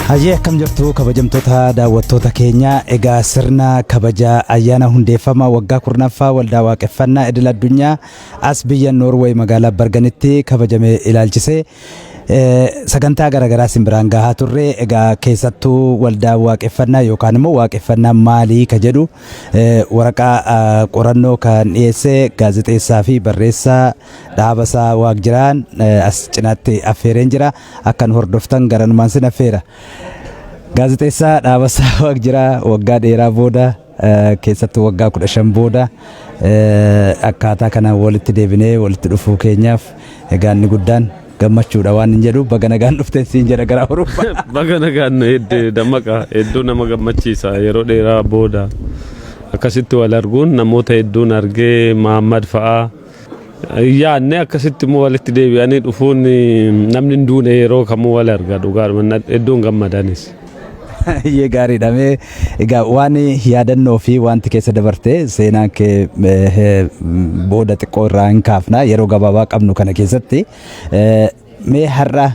Hayyee, akkam jirtu kabajamtoota daawwattoota keenya? Egaa sirna kabaja ayyaana hundeeffama waggaa 10ffaa Waldaa Waaqeffannaa Idil Addunyaa as biyya Noorweey magaalaa Barganitti kabajame ilaalchisee sagantaa garaagaraa simbiraan gahaa turre. Egaa keessattuu waldaa waaqeffannaa yookaan immoo waaqeffannaa maalii ka jedhu waraqaa qorannoo kan dhiyeesse gaazexeessaa fi barreessaa Dhaabasaa Waaqjiraan as cinaatti affeereen jira. Akkan hordoftan garanumaan sin affeera. Gaazexeessaa Dhaabasaa Waaqjiraa, waggaa dheeraa booda, keessattuu waggaa 15 booda akkaataa kanaan walitti deebinee walitti dhufuu keenyaaf egaa inni guddaan gammachuudha waan hin jedhu. Baga nagaan dhufteen siin jedha gara Awurooppaa. Baga nagaan hedduu Dammaqa, hedduu nama gammachiisa yeroo dheeraa booda akkasitti wal arguun. Namoota hedduun argee, Mahammad fa'aa yaadne akkasitti immoo walitti deebi'anii dhufuun, namni hin duune yeroo kamuu wal arga. Dhugaadhuma hedduun gammadanis. Iyyee, gaariidha. Mee egaa waan yaadannoo fi wanti keessa dabarte, seenaan kee booda xiqqoo irraa hin kaafna yeroo gabaabaa qabnu kana keessatti. Mee har'a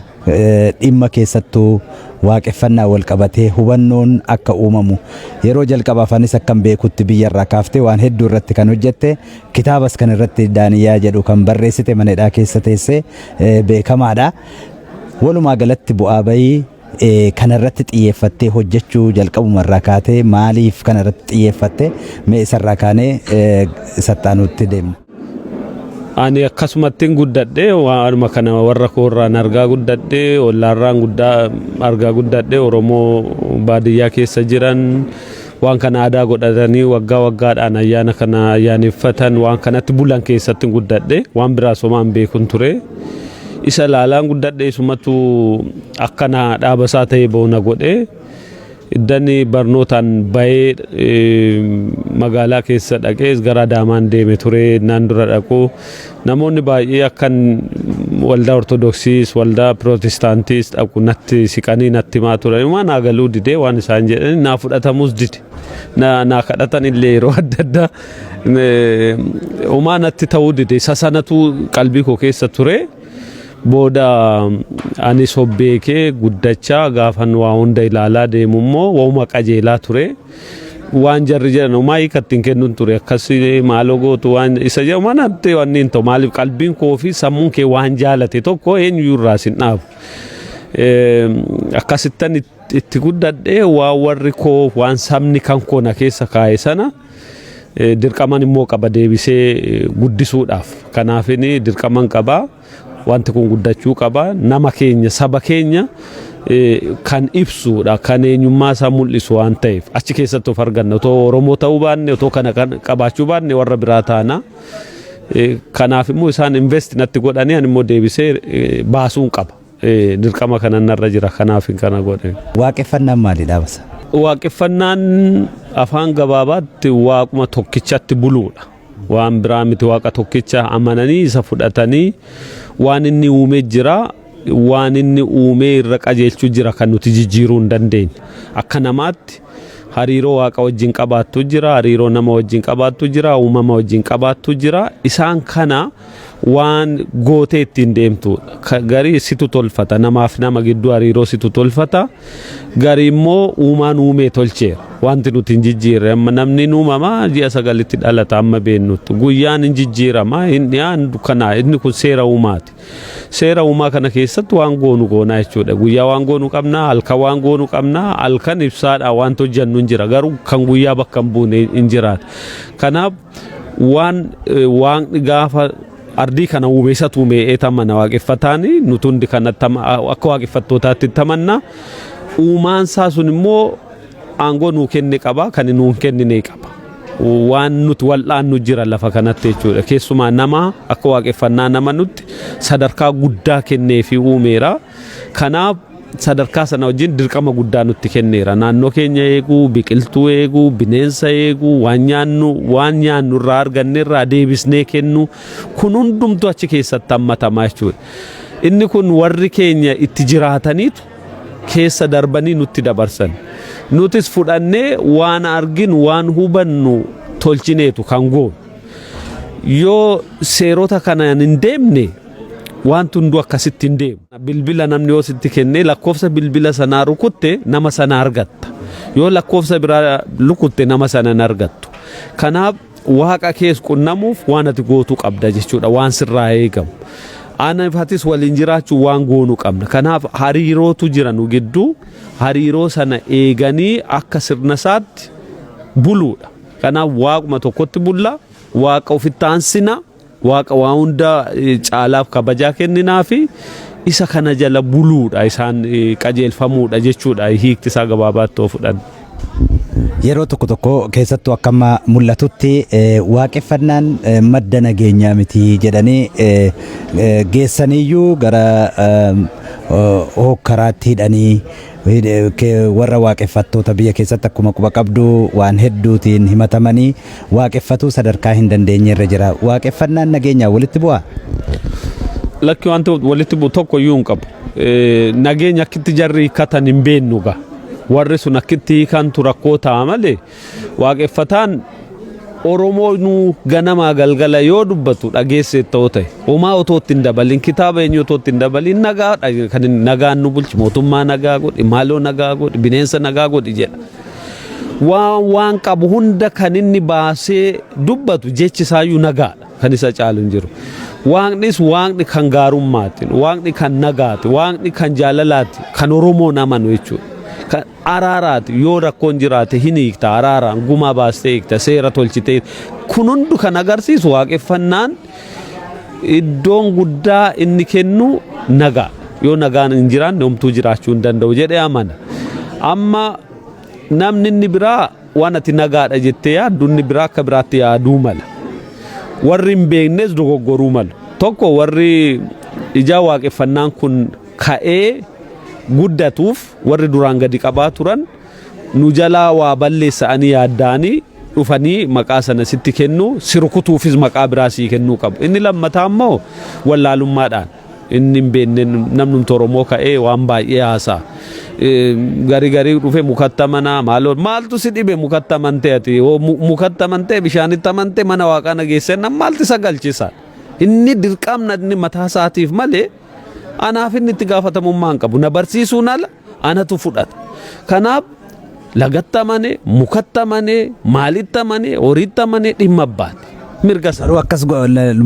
dhimma keessattuu waaqeffannaa wal qabatee hubannoon akka uumamu, yeroo jalqabaaf anis akkan beekutti biyya irraa kaaftee waan hedduu irratti kan hojjette, kitaabas kan irratti Daaniyyaa jedhu kan barreessite mana hidhaa keessa teessee beekamaadha. Walumaa galatti bu'aa bayii kanarratti xiyyeeffattee hojjechuu jalqabuma irraa kaatee maaliif kanarratti xiyyeeffatte? Mee isarraa kaanee isattaanutti deemna. Ani akkasumattiin guddadhe. Waanuma kana warra koorraan argaa guddadhe, ollaarraan guddaa argaa guddadhe. Oromoo baadiyyaa keessa jiran waan kana aadaa godhatanii waggaa waggaadhaan ayyaana kana ayyaaneffatan, waan kanatti bulan keessatti guddadhe. Waan biraa somaan beekun ture. Isa ilaalaan guddadhe, isumatu akkana dhaabasaa ta'ee boona godhe. Iddani barnootaan bahee magaalaa keessa dhaqee gara Adaamaan deeme ture. Naan dura dhaqu namoonni baay'ee akkan waldaa Ortodoksiis waldaa Pirootestaantiis dhaqu natti siqanii natti himaa turan. Waan naa galuu didee, waan isaan jedhan naa fudhatamuus dide. Naa kadhatan illee yeroo adda addaa homaa natti ta'uu dide. Isa sanatu qalbii koo keessa ture. Booda anis of beekee guddachaa gaafan waa hunda ilaalaa deemu immoo wauma qajeelaa ture. Waan jarri jedhan homaa hiika ittiin kennuun ture. Akkas maaloo gootu waan isa jedhu manatti wanni hin ta'u. Maaliif? Qalbiin koo fi sammuun kee waan jaalate tokko eenyuyyuu irraa sin dhaabu. Akkasittan itti guddadhee waan warri koo, waan sabni kan koo na keessa kaa'e sana dirqaman immoo qaba deebisee guddisuudhaaf. Kanaafini dirqaman qaba. Wanti kun guddachuu qaba. Nama keenya, saba keenya kan ibsuudha, kan eenyummaa isaa mul'isu waan ta'eef achi keessatti of arganna. Otoo Oromoo ta'uu baanne, otoo kana qabaachuu baanne, warra biraa taana. Kanaaf immoo isaan invest natti godhanii ani immoo deebisee baasuun qaba. Dirqama kanan narra jira, kanaaf kana godhe. Waaqeffannaan maali, Dhaabasa? Waaqeffannaan afaan gabaabaatti waaquma tokkichatti buluudha. Waan biraa miti, waaqa tokkicha amananii isa fudhatanii waan inni uumee jira, waan inni uumee irra qajeelchuu jira kan nuti jijjiiruu hin dandeenye. Akka namaatti hariiroo waaqa wajjin qabaattu jira, hariiroo nama wajjin qabaattu jira, uumama wajjin qabaattu jira. Isaan kana waan gootee ittiin deemtudha. Garii situ tolfata, namaaf nama gidduu hariiroo situ tolfata. Garii immoo uumaan uumee tolcheera. Wanti nuti hin jijjiirre, amma namni hin uumama, ji'a 9tti dhalata amma beennutti. Guyyaan hin jijjiirama, hin dhiyaan dukkanaa, inni kun seera uumaati. Seera uumaa kana keessatti waan goonu goonaa jechuudha. Guyyaa waan goonu qabna, halkan waan goonu qabna, halkan ibsaadhaa waan hojjennu hin jira. Garuu kan guyyaa bakka hin buune hin jiraata. Kanaaf waan waaqni gaafa ardii kana uume isatu uume eetamana waaqeffataani, nuti hundi kanatti akka waaqeffattootaatti tamanna. Uumaan isaa sun immoo aangoo nuu kenne qaba, kan nuu hin kennine qaba. Waan nuti wal'aannu jira lafa kanatti jechuudha. Keessumaa nama akka waaqeffannaa nama nutti sadarkaa guddaa kennee fi uumeera. Kanaaf sadarkaa sana wajjin dirqama guddaa nutti kenneera. Naannoo keenya eeguu, biqiltuu eeguu, bineensa eeguu, waan nyaannu irraa arganne irraa deebisnee kennu, kun hundumtu achi keessatti hammatamaa jechuudha. Inni kun warri keenya itti jiraataniitu keessa darbanii nutti dabarsan. Nutis fudhannee waan arginu, waan hubannu tolchineetu kan goonu. Yoo seerota kanaan hin deemne Wanti hunduu akkasitti hin deemu. Bilbila namni yoo sitti kennee lakkoofsa bilbila sanaa rukutte, nama sana argatta. Yoo lakkoofsa biraa rukutte, nama sana hin argattu. Kanaaf Waaqa kees qunnamuuf waan ati gootuu qabda jechuudha, waan sirraa eegamu. Anafatis waliin jiraachuu waan goonuu qabna. Kanaaf hariirootu jira nu gidduu, hariiroo sana eeganii akka sirna isaatti buluudha. Kanaaf Waaquma tokkotti bulla, Waaqa ofitti aansina, Waaqa waa hunda caalaaf kabajaa kenninaa fi isa kana jala buluudha, isaan qajeelfamuudha jechuudha, hiikti isaa gabaabaatti yoo fudhanne. Yeroo tokko tokko, keessattuu akka amma mul'atutti, waaqeffannaan madda nageenyaa miti jedhanii geessaniyyuu gara hokkaraatti hidhanii warra waaqeffattoota biyya keessatti akkuma quba qabdu waan hedduutiin himatamanii waaqeffatuu sadarkaa hin dandeenye irra jira. Waaqeffannaan nageenyaa walitti bu'aa? Lakki, wanti walitti bu'u tokko iyyuu hin qabu. Nageenya akkitti jarri hiikkatan hin beennu gaa. Warri sun akkitti hiikantu rakkoo ta'a malee, waaqeffataan Oromoo nu ganamaa galgala yoo dubbatu dhageessee ta'uu ta'e, homaa otoo itti hin dabalin, kitaaba eenyu otoo itti hin dabalin, nagaadha kan inni nagaan nu bulchi, mootummaa nagaa godhi, maaloo nagaa godhi, bineensa nagaa godhi jedha. Waan qabu hunda kan inni baasee dubbatu, jechi isaayyuu nagaadha, kan isa caalu hin jiru. Waaqnis Waaqni kan gaarummaati, Waaqni kan nagaati, Waaqni kan jaalalaati, kan Oromoon amanu jechuudha. Kan araaraati. Yoo rakkoon jiraate hin hiikta, araaraan gumaa baastee hiikta, seera tolchitee. Kun hundu kan agarsiisu waaqeffannaan iddoon guddaa inni kennu nagaa. Yoo nagaan hin jiraanne homtuu jiraachuu hin danda'u jedhee amana. Amma namni inni biraa waan ati nagaadha jettee yaaddu, inni biraa akka biraatti yaaduu mala. Warri hin beeknes dogoggoruu malu. Tokko, warri ijaa waaqeffannaan kun ka'ee guddatuuf warri duraan gadi qabaa turan nu jalaa waa balleessa'anii yaadda'anii dhufanii maqaa sana sitti kennu, si rukutuufis maqaa biraa sii kennuu qabu. Inni lammataa immoo wallaalummaadhaan inni hin beekne namnumti Oromoo ka'ee waan baay'ee haasa'a. Garii garii dhufe mukatti amanaa, maaloo maaltu si dhibe, mukatti amantee, ati mukatti amantee, bishaanitti amantee, mana Waaqaa na geessee nam maaltu isa galchisa? Inni dirqamna inni mataa isaatiif malee anaaf inni itti gaafatamummaa hin qabu. Na barsiisuun ala anatu fudhata. Kanaaf lagatti amane, mukatti amane, maalitti amane, horiitti amane, dhimma abbaati. Mirga isaa. Garuu akkas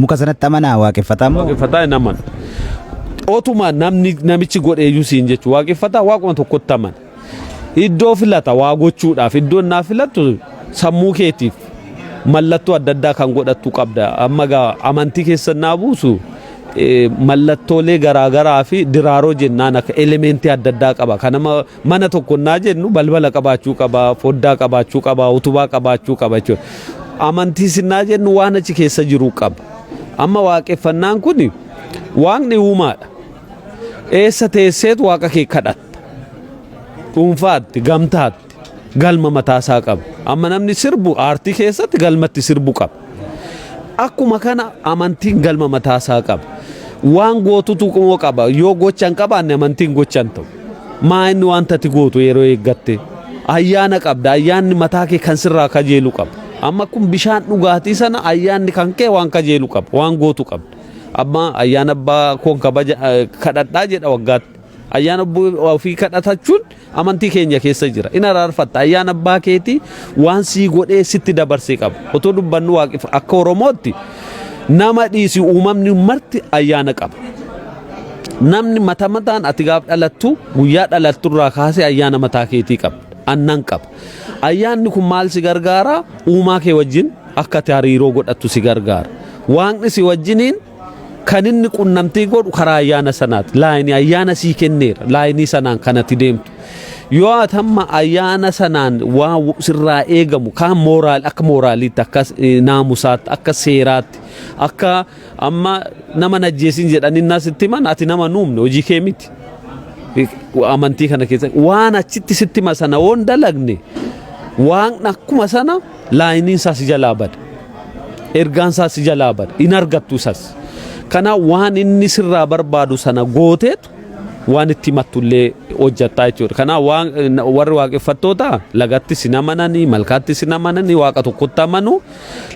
muka sanatti amanaa waaqeffataa moo? Waaqeffataa hin amanu. Otuma namni namichi godheeyyuu siin jechuudha. Waaqeffataa Waaquma tokkotti amana. Iddoo filata waa gochuudhaaf, iddoo innaa filattu sammuu keetiif mallattoo adda addaa kan godhattu qabda. Amma gaa amantii keessa naa buusu mallattoolee garaagaraa fi diraaroo jennaan akka elementii adda addaa qaba. Kanama mana tokko naa jennu balbala qabaachuu qaba, foddaa qabaachuu qaba, utubaa qabaachuu qaba jechuudha. Amantii sinnaa jennu waan achi keessa jiru qaba. Amma waaqeffannaan kun, Waaqni uumaadha. Eessa teesseetu Waaqa kee kadhatta? Dhuunfaatti, gamtaatti, galma mataasaa qaba. Amma namni sirbu aartii keessatti galmatti sirbu qaba. Akkuma kana amantiin galma mataasaa qaba. Waan gootutu immoo qaba. Yoo gocha hin qabaanne amantiin gocha hin ta'u. Maa inni wanta ati gootu yeroo eeggatte? Ayyaana qabda. Ayyaanni mataa kee kan sirraa kajeelu qaba. Amma kun bishaan dhugaatii sana ayyaanni kan kee waan kajeelu qaba. Waan gootu qabda. Amma ayyaana abbaa koon kabaja kadhadhaa jedha waggaatti. Ayyaana ofii kadhatachuun amantii keenya keessa jira. In araarfatta. Ayyaana abbaa keetii waan sii godhee sitti dabarsee qaba. Otoo dubbannu waaqif akka Oromootti nama dhiisi, uumamni marti ayyaana qaba. Namni mata mataan ati gaaf dhalattu, guyyaa dhalatturraa kaasee ayyaana mataa keetii qaba. Annan qaba. Ayyaanni kun maal si gargaara? Uumaa kee wajjin akka ati hariiroo godhattu si gargaara. Waaqni si wajjiniin kan inni qunnamtii godhu karaa ayyaana sanaati. Laayinii ayyaana sii kenneera. Laayinii sanaan kan ati deemtu. Yoo ati amma ayyaana sanaan waan sirraa eegamu kaan moral, akka mooraaliitti, akka naamusaatti, akka seeraatti, akka amma nama najjeesin jedhanii sitti himan, ati nama nuumne hojii kee miti. Amantii kana keessa waan achitti sitti hima sana woon dalagne, waaqni akkuma sana laayiniin isaa si jalaa bada. Ergaan isaa si jalaa bada. In argattu isas. Kanaaf waan inni sirraa barbaadu sana gooteetu Waan itti himattullee hojjettaa jechuudha. Kanaaf waan warri waaqeffattoota lagatti sin amananii, malkaatti sin amananii, waaqa tokkotti amanu.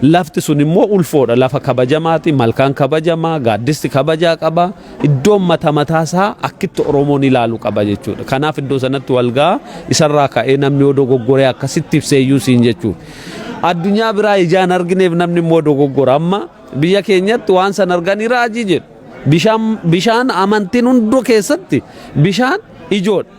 Lafti sun immoo ulfoodha. Lafa kabajamaati, malkaan kabajamaa, gaaddisti kabajaa qaba. Iddoon mata mataasaa akkitti Oromoon ilaalu qaba jechuudha. Kanaaf iddoo sanatti walgaa isarraa ka'ee namni yoo dogoggoree akkasitti ibseeyyuu siin jechuudha. Addunyaa biraa ijaan argineef namni immoo dogoggora. Amma biyya keenyatti waan san arganii raajii jedhu. Bishaan amantiin hunduu keessatti bishaan ijoodha.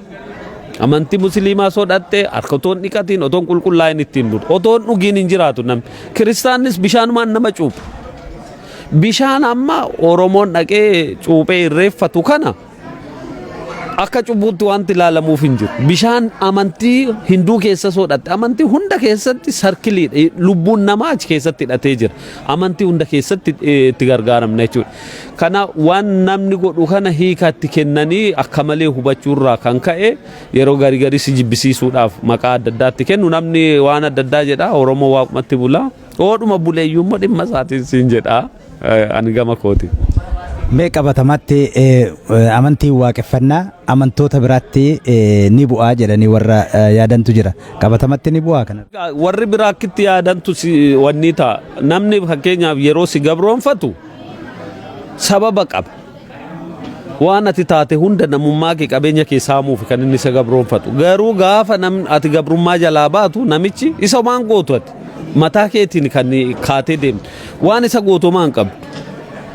Amantii Musliimaa sodhattee harka otoo hin dhiqatiin, otoo hin qulqullaa'in ittiin bulu. Otoo hin dhugiin hin jiraatu namni. Kiristaanis bishaanumaan nama cuupha. Bishaan amma Oromoon dhaqee cuuphee irreeffatu kana akka cubbuutti wanti ilaalamuuf hin jiru. Bishaan amantii Hinduu keessa sodhatte, amantii hunda keessatti sarkiliidha. Lubbuun namaa achi keessatti hidhatee jira. Amantii hunda keessatti itti gargaaramna jechuudha. Kana waan namni godhu kana hiika itti kennanii akka malee hubachuurraa kan ka'e yeroo garii garii si jibbisiisuudhaaf maqaa adda addaatti kennu. Namni waan adda addaa jedha. Oromoo waaqumatti bula. Oodhuma buleeyyuu immoo dhimma isaatiin siin jedha. Ani gama kooti. Mee qabatamatti amantiin waaqeffannaa amantoota biraatti ni bu'aa jedhanii warra yaadantu jira. Qabatamatti ni bu'aa kana? Warri biraa akkitti yaadantu wanni ta'a. Namni fakkeenyaaf yeroo si gabroonfatu sababa qaba. Waan ati taate hunda, namummaa kee, qabeenya kee saamuuf kan inni isa gabroonfatu. Garuu gaafa namni ati gabrummaa jalaa baatu, namichi isa waan gootu ati mataa keetiin kan kaatee deemtu. Waan isa gootu maan qabdu.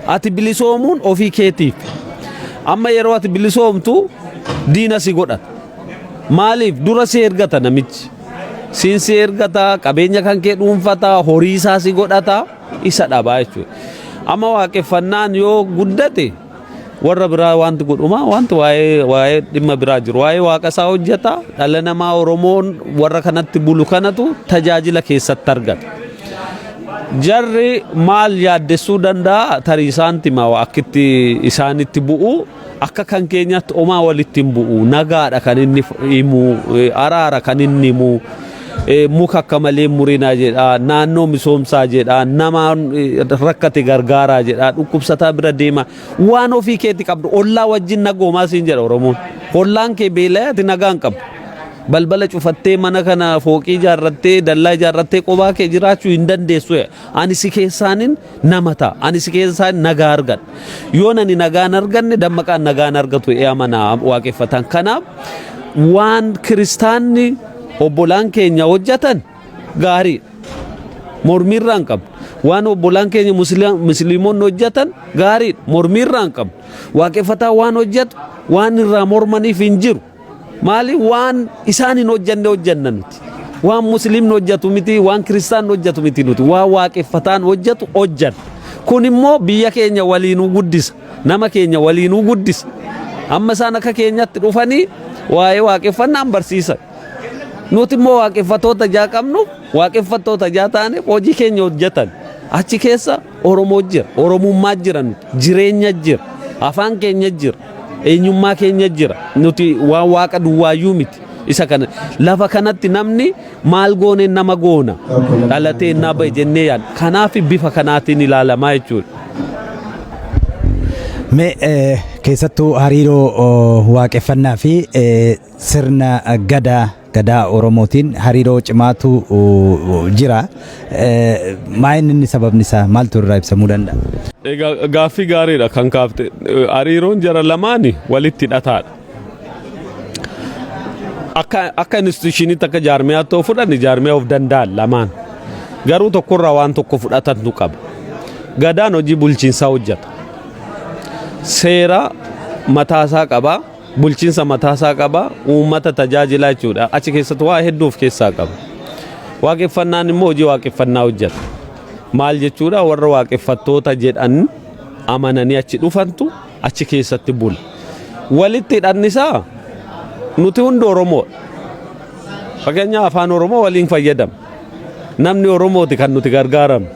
Ati bilisoomuun ofii keetiif. Amma yeroo ati bilisoomtu diina si godhata. Maaliif dura si ergata namichi? Siin si ergata, qabeenya kan kee dhuunfata, horii isaa si godhata, isa dhabaa jechuudha. Amma waaqeffannaan yoo guddate warra biraa wanti godhuma wanti waa'ee dhimma biraa jiru, waa'ee waaqa isaa hojjeta. Dhala namaa Oromoon warra kanatti bulu kanatu tajaajila keessatti argata. Jarri maal yaaddessuu danda'a? Tarii isaanti akkitti isaanitti bu'u akka kan keenyatti omaa walitti hin bu'u. Nagaadha kan inni himu, araara kan inni himu, muka akka malee murinaa jedha, naannoo misoomsaa jedha, nama rakkate gargaaraa jedha, dhukkubsataa bira deema, waan ofii keetti qabdu ollaa wajjin nagoomaa siin jedha Oromoon. Ollaan kee beela'ee ati nagaa hin qabdu. Balbala cufattee, mana kana fooqii ijaarrattee, dallaa ijaarrattee qobaa kee jiraachuu hin dandeessu. Ani si keessaanin nama ta'a. Ani si keessaan nagaa argadha. Yoo nani nagaan arganne, dammaqaan nagaan argatu ee amana waaqeffatan. Kanaaf waan kiristaanni obbolaan keenya hojjetan gaariidha. Mormiirraa hin qabnu. Waan obbolaan keenya musliimonni hojjetan gaariidha. Mormiirraa hin qabnu. Waaqeffataa waan hojjetu waan irraa mormaniif hin jiru. Maali? Waan isaan hin hojjenne hojjenna nuti. Waan musliimni hojjetu miti, waan kiristaanni hojjetu miti nuti. Waan waaqeffataan hojjetu hojjenna. Kun immoo biyya keenya waliinuu guddisa. Nama keenya waliinuu guddisa. Amma isaan akka keenyatti dhufanii waa'ee waaqeffannaan barsiisan. Nuti immoo waaqeffatoota jaa qabnu, waaqeffattoota jaa taaneef hojii keenya hojjetan. Achi keessa Oromoo jira, Oromummaa jira nuti, jireenya jira, afaan keenya jira, eenyummaa keenya jira. Nuti waan waaqa duwwaayyuu miti. Isa kana lafa kanatti namni maal goone nama goona dhalatee innaa bahe jennee yaadna. Kanaaf bifa kanaatiin ilaalamaa jechuudha. Mee keessattuu hariiroo waaqeffannaa fi sirna gadaa Oromootiin hariiroo cimaatu jira. Maa inni sababni isaa maaltu irraa ibsamuu danda'a? Egaa gaaffii gaariidha kan kaafte. Hariiroon jara lamaani walitti hidhataadha. Akka institutioniitti, akka jaarmiyaatti yoo fudhanne, jaarmiyaa of danda'an lamaan. Garuu tokkorraa waan tokko fudhatantu qaba. Gadaan hojii bulchiinsaa hojjeta. Seera mataasaa qaba. Bulchiinsa mataasaa qaba. Uummata tajaajilaa jechuudha. Achi keessatti waa hedduu of keessaa qaba. Waaqeffannaan immoo hojii waaqeffannaa hojjeta. Maal jechuudha? Warra waaqeffattoota jedhan amananii achi dhufantu achi keessatti bula. Walitti hidhanni isaa nuti hundi Oromoodha. Fakkeenyaaf afaan Oromoo waliin fayyadama. Namni Oromooti kan nuti gargaaramnu.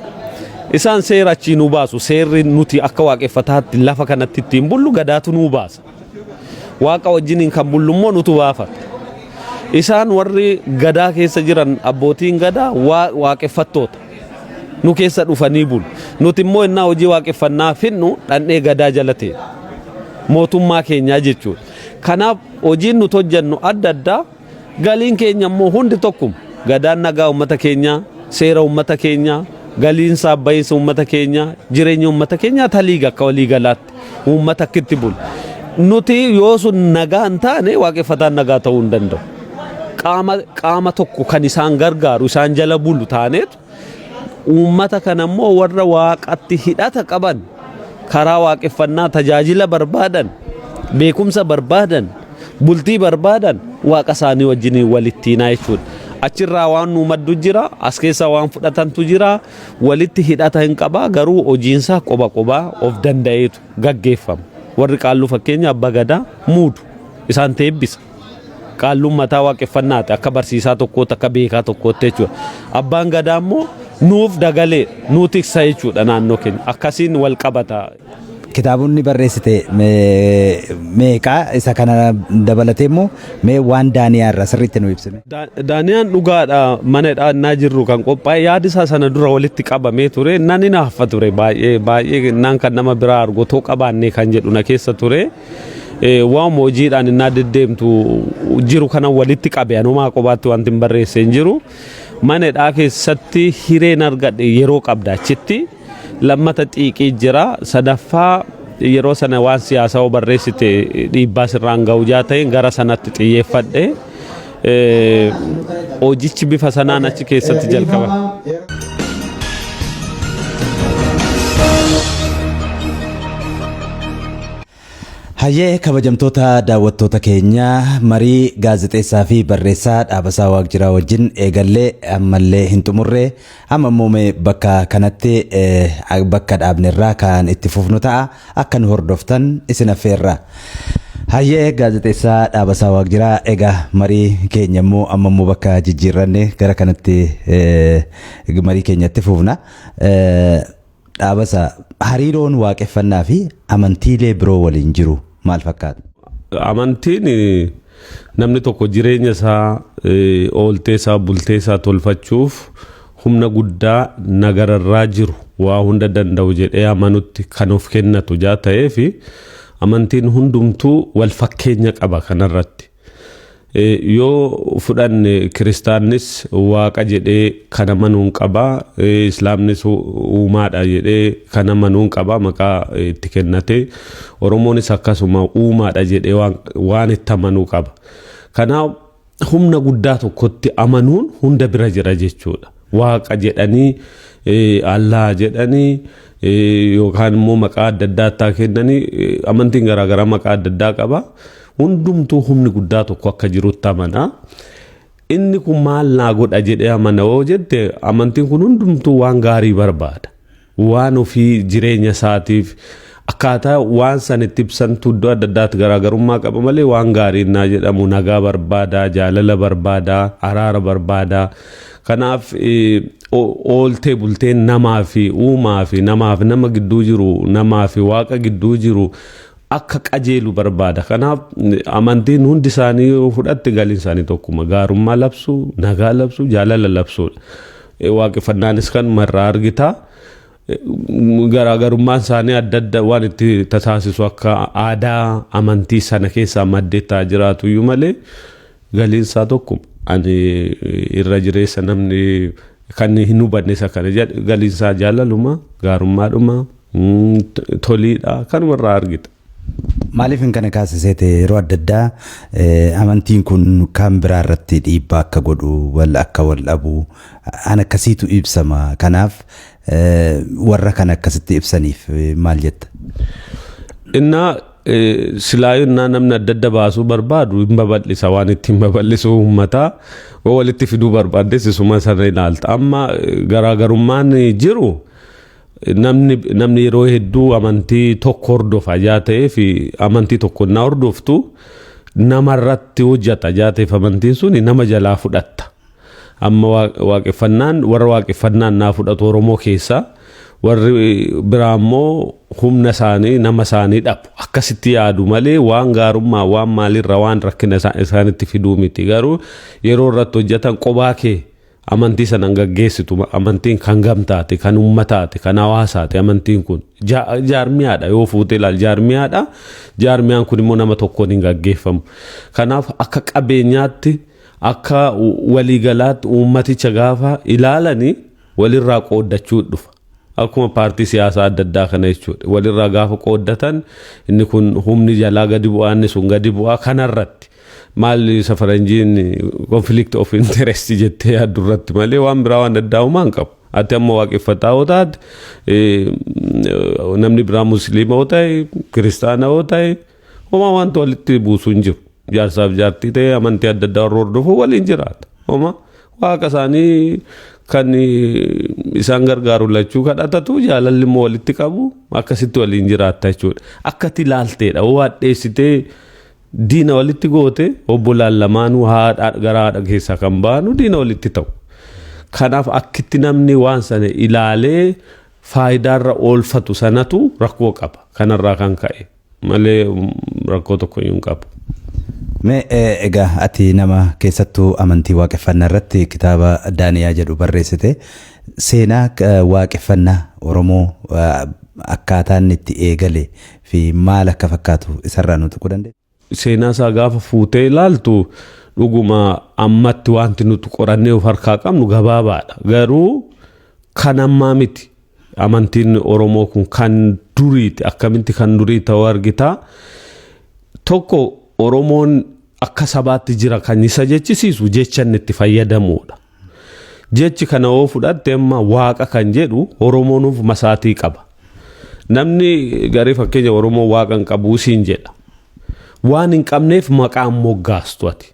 Isaan seera achii nu baasu. Seerri nuti akka waaqeffataatti lafa kanatti ittiin bullu gadaatu nu baasa. Waaqa wajjiniin kan bullu immoo nutu baafata. Isaan warri gadaa keessa jiran, abbootiin gadaa, waaqeffattoota. Nu keessa dhufanii bulu. Nuti immoo innaa hojii waaqeffannaa finnu dhandhee gadaa jala ta'e. Mootummaa keenyaa jechuudha. Kanaaf hojiin nuti hojjennu adda addaa, galiin keenya immoo hundi tokkuma. Gadaan nagaa uummata keenyaa, seera uummata keenyaa, galiin isaa bahiinsa uummata keenyaa, jireenya uummata keenyaa taliiga akka walii galaatti uummata akka itti bulu. Nuti yoo sun nagaa hin taane, waaqeffataan nagaa ta'uu hin danda'u. Qaama tokko kan isaan gargaaru, isaan jala bulu taaneetu, uummata kana immoo warra waaqatti hidhata qaban, karaa waaqeffannaa tajaajila barbaadan, beekumsa barbaadan, bultii barbaadan, waaqa isaanii wajjin walitti hinaa jechuudha. Achirraa waan nu maddu jira, as keessaa waan fudhatantu jira, walitti hidhata hin qabaa, garuu hojiinsaa qoba qobaa of danda'eetu gaggeeffama. Warri qaalluu fakkeenya abbaa gadaa muudu, isaan teebbisa. Qaalluun mataa waaqeffannaati, akka barsiisaa tokkootti, akka beekaa tokkootti jechuudha. Abbaan gadaa immoo nuuf dagalee nuu tiksa jechuudha naannoo keenya. Akkasiin wal qabata. Kitaabonni barreessite meeqa? Isa kana dabalatee immoo mee waan Daaniyaa irraa sirriitti nu ibsime. Daaniyaan dhugaadha, mana hidhaannaa jirru kan qophaa'e. Yaadi isaa sana dura walitti qabamee ture. Nan hinaafa ture baay'ee baay'ee, naan kan nama biraa argotoo qabaannee kan jedhu na keessa ture. Waan hojiidhaan innaa deddeemtu jiru kana walitti qabe, anumaa qobaatti wanti hin barreesse hin jiru. Mana hidhaa keessatti hireen argadhe, yeroo qabda achitti. Lammata xiiqii jira. Sadaffaa yeroo sana waan siyaasaa yoo barreessite dhiibbaa sirraan ga'u jaa ta'een gara sanatti xiyyeeffadhe. Hojichi bifa sanaan achi keessatti jalqaba. Hayyee, kabajamtoota daawwattoota keenyaa, marii gaazexeessaa fi barreessaa Dhaabasaa Waaqjiraa wajjin eegallee ammallee hin xumurre. Amma immoo mee bakka kanatti bakka dhaabnerraa kan itti fufnu ta'a, akka nu hordoftan isin affeerra. Hayyee, gaazexeessaa Dhaabasaa Waaqjiraa, egaa marii keenya immoo amma immoo bakka jijjiirranne gara kanatti marii keenyatti fufna. Dhaabasaa, hariiroon waaqeffannaa fi amantiilee biroo waliin jiru maal fakkaata? Amantiin namni tokko jireenya isaa, ooltee isaa, bultee isaa tolfachuuf humna guddaa nagararraa jiru, waa hunda danda'u jedhee amanutti kan of kennatu jaa ta'ee fi amantiin hundumtuu wal fakkeenya qaba kanarratti. Yoo fudhanne, kiristaannis waaqa jedhee kan amanuun qaba, islaamnis uumaadha jedhee kan amanuun qaba, maqaa itti kennate. Oromoonis akkasuma uumaadha jedhee waan itti amanuu qaba. Kanaaf humna guddaa tokkotti amanuun hunda bira jira jechuudha. Waaqa jedhanii, Allaa jedhanii, yookaan immoo maqaa adda addaa kennanii, amantiin garaagaraa maqaa adda addaa qaba. Hundumtuu humni guddaa tokko akka jirutti amana. Inni kun maal naa godha jedhee amana yoo jette, amantiin kun hundumtuu waan gaarii barbaada. Waan ofii jireenya isaatiif akkaataa waan san itti ibsantu iddoo adda addaatti garaagarummaa qaba malee, waan gaarii naa jedhamu nagaa barbaada, jaalala barbaada, araara barbaada. Kanaaf ooltee bulteen namaa fi uumaa fi namaaf nama gidduu jiru, namaa fi waaqa gidduu jiru akka qajeelu barbaada. Kanaaf amantiin hundi isaanii yoo fudhatte galiin isaanii tokkuma: gaarummaa labsuu, nagaa labsuu, jaalala labsuudha. Waaqeffannaanis kanuma irraa argita. Garaagarummaan isaanii adda adda waan itti tasaasisu akka aadaa amantii sana keessaa maddeettaa jiraatu iyyuu malee galiin isaa tokkuma. Ani irra jireessa namni kan hin hubanne isa kana, galiin isaa jaalaluma, gaarummaadhuma, toliidha, kanuma irraa argita. Maaliif hin kana kaasiseete, yeroo adda addaa amantiin kun kan biraa irratti dhiibbaa akka godhu, wal akka wal dhabu an akkasiitu ibsama. Kanaaf warra kana akkasitti ibsaniif maal jetta? Innaa silaayyuu innaa namni adda adda baasuu barbaadu hin babal'isa, waan ittiin babal'isu uummataa yoo walitti fiduu barbaaddes isuma sana ilaalta. Amma garaagarummaan jiru, namni yeroo hedduu amantii tokko hordofa jaa ta'ee fi amantii tokko innaa hordoftu namarratti hojjata jaa ta'eef amantiin sun nama jalaa fudhatta. Amma waaqeffannaan warra waaqeffannaan naa fudhatu Oromoo keessaa, warri biraa immoo humna isaanii nama isaanii dhabu akkasitti yaadu malee, waan gaarummaa waan maalirra waan rakkina isaanitti fiduu miti. Garuu yeroo irratti hojjetan qobaa kee Amantii sana hin gaggeessitu. Amantiin kan gamtaati, kan ummataati, kan hawaasaati. Amantiin kun jaarmiyaadha. Yoo fuutee ilaal, jaarmiyaadha. Jaarmiyaan kun immoo nama tokkoon hin gaggeeffamu. Kanaaf akka qabeenyaatti, akka waliigalaatti uummaticha gaafa ilaalanii walirraa qooddachuu dhufa. Akkuma paartii siyaasaa adda addaa kana jechuudha. Walirraa gaafa qooddatan inni kun humni jalaa gadi bu'aa, inni sun gadi bu'aa. Kanarratti maal isa faranjiin conflict of interest jettee yaaddu irratti malee waan biraa waan addaa uumaa hin qabu. Ati amma waaqeffataa yoo taate, namni biraa musliima yoo ta'e, kiristaana yoo ta'e, homaa wanta walitti buusu hin jiru. Jaarsaaf jaartii ta'e amantii adda addaa warra hordofu waliin jiraata. Homaa waaqa isaanii kan isaan gargaaru lachuu kadhatatu, jaalalli immoo walitti qabu, akkasitti waliin jiraatta jechuudha. Akkatti ilaalteedha. Yoo hadheessitee diina walitti goote, obbolaan lamaanuu haadha gara haadha keessaa kan baanu diina walitti ta'u. Kanaaf akkitti namni waan sana ilaalee faayidaarra oolfatu sanatu rakkoo qaba. Kanarraa kan ka'e malee rakkoo tokko hin qabu. Mee egaa ati nama keessattuu amantii waaqeffannaa irratti kitaaba Daaniyaa jedhu barreessite, seenaa waaqeffannaa Oromoo akkaataan itti eegale fi maal akka fakkaatu isarraa nu tuquu dandeenya? Seenaa isaa gaafa fuutee ilaaltu, dhuguma ammatti wanti nuti qorannee of harkaa qabnu gabaabaadha. Garuu kan ammaa miti. Amantiin Oromoo kun kan duriiti. Akkamitti kan durii ta'uu argitaa? Tokko, Oromoon akka sabaatti jira kan isa jechisiisu jecha inni itti fayyadamuudha. Jechi kana yoo fudhatte, amma waaqa kan jedhu Oromoon of masaatii qaba. Namni garii fakkeenya Oromoo waaqa hin qabu siin jedha. Waan hin qabneef maqaan moggaastu ati.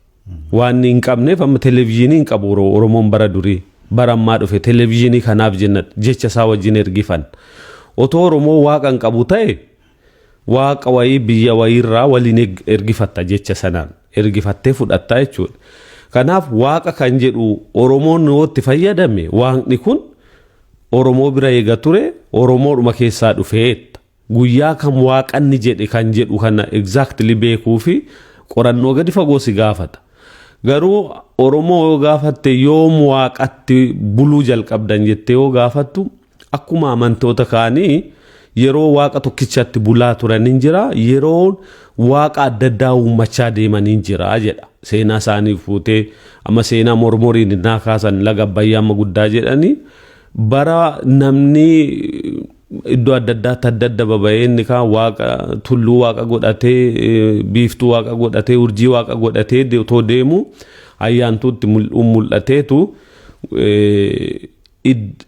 Waan hin qabneef, amma televezyiinii hin qabu Oromoon bara durii. Bara ammaa dhufe televezyiinii kanaaf jenna, jecha isaa wajjin ergifan. Otoo Oromoo waaqa hin qabu ta'e, waaqa wayii biyya wayiirraa waliin ergifatta, jecha sanaan ergifattee fudhatta jechuudha. Kanaaf waaqa kan jedhu Oromoon yoo itti fayyadame, waaqni kun Oromoo bira eega ture, Oromoodhuma keessaa dhufeetta. Guyyaa kam waaqanni jedhe kan jedhu kana exactly beekuu fi qorannoo gadi fagoo si gaafata. Garuu Oromoo yoo gaafatte, yoom waaqatti buluu jalqabdan jettee yoo gaafattu, akkuma amantoota kaanii yeroo waaqa tokkichatti bulaa turan hin jira, yeroo waaqa adda addaa uummachaa deeman hin jira jedha. Seenaa isaanii fuutee, amma seenaa mormoriin innaa kaasan, laga Abbayyaa amma guddaa jedhanii, bara namni iddoo adda addaatti adda adda baba'ee, inni kaan waaqa tulluu waaqa godhatee, biiftuu waaqa godhatee, urjii waaqa godhatee otoo deemu, ayyaantuutti mul'ateetu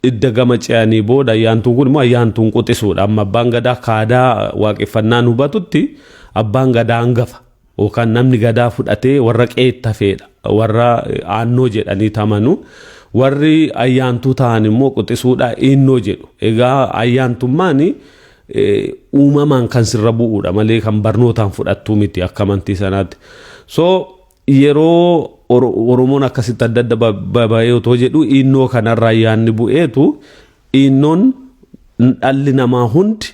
idda gama ce'anii booda, ayyaantuun kun immoo ayyaantuun quxisuudha. Amma abbaan gadaa kaadaa waaqeffannaan hubatutti abbaan gadaa hangafa yookaan namni gadaa fudhatee warra qeettafeedha, warra aannoo jedhanii tamanu. Warri ayyaantuu ta'an immoo quxisuudha, innoo jedhu. Egaa ayyaantummaan uumamaan kan sirra bu'uudha malee kan barnootaan fudhattuu miti akka amantii sanaatti. So yeroo Oromoon akkasitti adda adda baba'ee otoo jedhu, innoo kanarraa ayyaanni bu'eetu, innoon dhalli namaa hundi,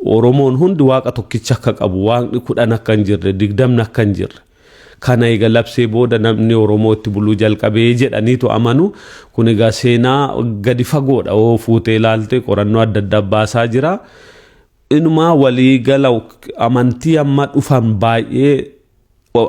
Oromoon hundi waaqa tokkicha akka qabu, waaqni 10 akka hin jirre, 20 akka hin jirre. Kana egaa labsee booda namni Oromoo itti buluu jalqabee jedhaniitu amanu. Kun egaa seenaa gadi fagoodha. Oo fuutee ilaalte, qorannoo adda addaa baasaa jira. Inumaa waliigala amantii amma dhufan baay'ee,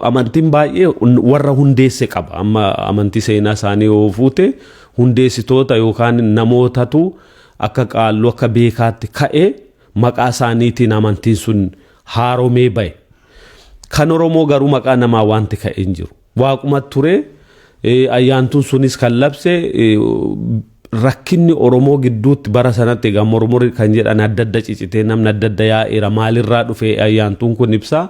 amantiin baay'ee warra hundeesse qaba. Amma amantii seenaa isaanii yoo fuute, hundeessitoota yookaan namootatu akka qaalluu, akka beekaatti ka'ee maqaa isaaniitiin amantiin sun haaromee bahe. Kan Oromoo garuu maqaa namaa wanti ka'e hin jiru. Waaquma ture. Ayyaantuun sunis kan labse rakkinni Oromoo gidduutti bara sanatti egaa mormori kan jedhan adda adda cicitee, namni adda adda yaa'eera, maalirraa dhufe ayyaantuun kun ibsa.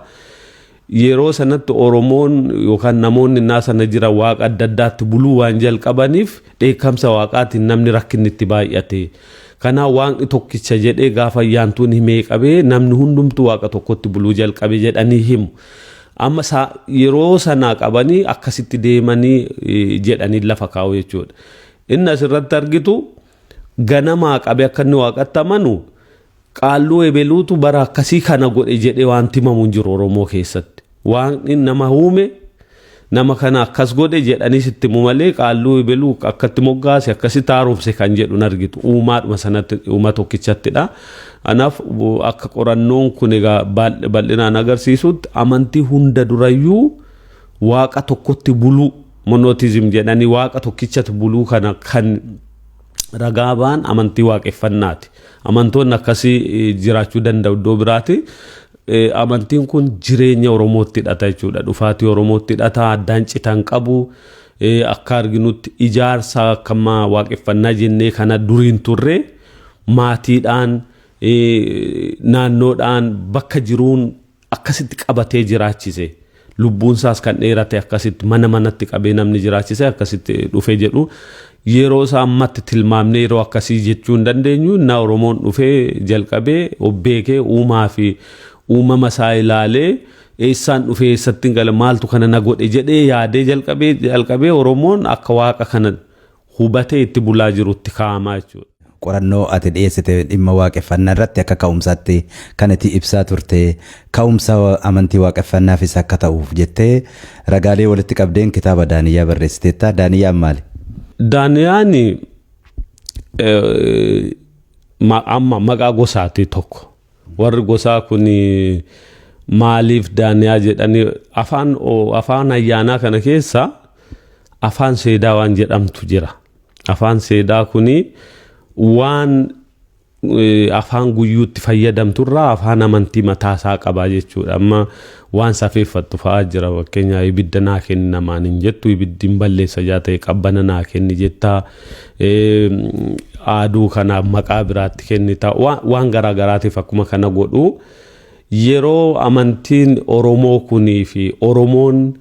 Yeroo sanatti Oromoon yookaan namoonni innaa sana jira waaqa adda addaatti buluu waan jalqabaniif, dheekkamsa waaqaatiin namni rakkinni itti baay'ate. Kanaaf waaqni tokkicha jedhee gaafa ayyaantuun himee qabee, namni hundumtuu waaqa tokkotti buluu jalqabe jedhanii himu. Amma yeroo sanaa qabanii akkasitti deemanii jedhanii lafa kaa'u jechuudha. Inni asirratti argitu ganamaa qabee akka inni waaqatti amanu, qaalluu ebeluutu bara akkasii kana godhe jedhee wanti himamu hin jiru Oromoo keessatti. Waaqni nama uume Nama kana akkas godhe jedhanii sitti himu malee qaalluu ebeluu akkatti moggaase, akkasitti haaromse kan jedhu hin argitu. Uumaadhuma sanatti, uuma tokkichattidha. Kanaaf akka qorannoon kun egaa bal'inaan agarsiisutti, amantii hunda durayyuu waaqa tokkotti buluu, monotheism jedhanii waaqa tokkichatti buluu kana kan ragaa ba'an amantii waaqeffannaati. Amantoonni akkasii jiraachuu danda'u iddoo biraati. Amantiin kun jireenya Oromootti hidhata jechuudha. Dhufaatii Oromootti hidhata, addaan citan qabu. Akka arginutti ijaarsa akkama waaqeffannaa jennee kana duriin turre, maatiidhaan, naannoodhaan, bakka jiruun akkasitti qabatee jiraachise. Lubbuun isaas kan dheerate akkasitti mana manatti qabee namni jiraachise akkasitti dhufe jedhu. Yeroo isaa ammatti tilmaamnee yeroo akkasii jechuu hin dandeenyu. Na Oromoon dhufee jalqabee obbeekee uumaa fi uumama isaa ilaalee, eessaan dhufee, eessatti gala, maaltu kana na godhe jedhee yaadee jalqabee Oromoon akka waaqa kana hubatee itti bulaa jirutti kaa'amaa jechuudha. Qorannoo ati dhiyeessite dhimma waaqeffannaa irratti akka ka'umsaatti kan itti ibsaa turte, ka'umsa amantii waaqeffannaafis akka ta'uuf jettee ragaalee walitti qabdeen kitaaba Daaniyyaa barreessiteetta. Daaniyyaan maali? Daaniyaan amma maqaa gosaati tokko. Warri gosaa kun maaliif Daaniyaa jedhanii, afaan ayyaanaa kana keessa afaan seedaa waan jedhamtu jira. Afaan seedaa kuni waan afaan guyyuutti fayyadamturraa afaan amantii mataasaa qabaa jechuudha. Amma waan safeeffattu fa'aa jira. Fakkeenyaaf, ibidda naa kenni namaan hin jettu, ibiddi hin balleessa jaa ta'e qabbana naa kenni jettaa. Aaduu kanaaf maqaa biraatti kennita. Waan garaa garaatiif akkuma kana godhu, yeroo amantiin Oromoo kunii fi Oromoon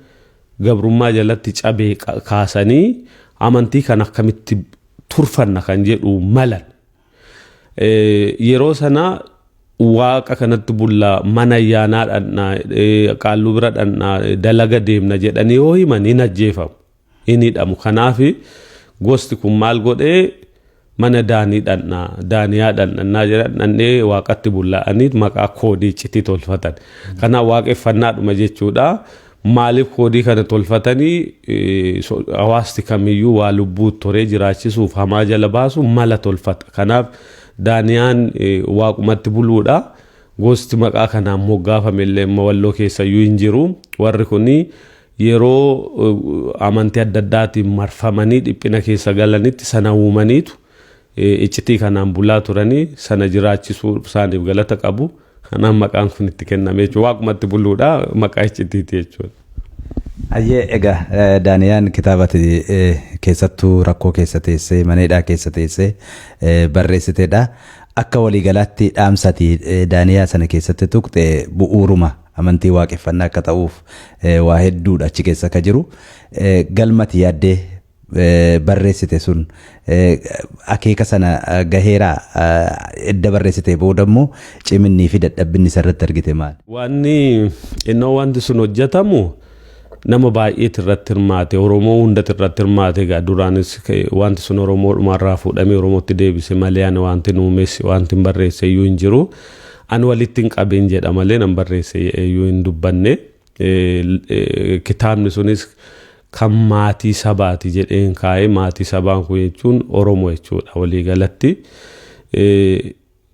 gabrummaa jalatti cabee kaasanii amantii kana akkamitti turfanna kan jedhu malan. Yeroo sana waaqa kanatti bullaa, mana ayyaanaa dhannaa, qaalluu bira dhannaa, dalaga deemna jedhanii yoo himan hin ajjeefamu, hin hidhamu. Kanaaf gosti kun maal godhee, mana daanii dhannaa, daaniyaa dhannaa jedhan, dhannee waaqatti bullaa'anii maqaa koodii iccitii tolfatan. Kanaaf waaqeffannaadhuma jechuudha. Maaliif koodii kana tolfatanii? Hawaasti kamiyyuu waa lubbuu toree jiraachisuuf, hamaa jala baasu mala tolfata. Kanaaf daaniyaan waaqumatti buluudha. Gosti maqaa kanaan moggaafame illee walloo keessayyuu hin jiru. Warri kuni yeroo amantii adda addaatiin marfamanii dhiphina keessa galanitti sana uumaniitu iccitii kanaan bulaa turanii, sana jiraachisuu isaaniif galata qabu. Kanaaf maqaan kun itti kenname jechuudha. Waaqumatti buluudha, maqaa iccitiiti jechuudha. Ayyee, egaa Daaniyaan kitaaba keessattuu rakkoo keessa teessee, maneedhaa keessa teessee barreessiteedha. Akka waliigalaatti dhaamsati Daaniyaa sana keessatti tuqxe bu'uuruma amantii waaqeffannaa akka ta'uuf waa hedduudha achi keessa akka jiru. Galmati yaaddee barreessite sun akeeka sana gaheeraa? Edda barreessite booda immoo ciminnii fi dadhabbinni isarratti argite maali? Wanni innoo wanti sun hojjetamu nama baay'eetu irratti hirmaate, Oromoo hundatu irratti hirmaate. Egaa duraanis wanti sun Oromoodhumarraa fuudhamee Oromootti deebise malee ani wanti uumes, wanti hin barreesse iyyuu hin jiru. Ani walitti hin qabeen jedha malee nan barreesse iyyuu hin dubbanne. Kitaabni sunis kan maatii sabaati jedheen kaa'ee, maatii sabaan kun jechuun Oromoo jechuudha waliigalatti.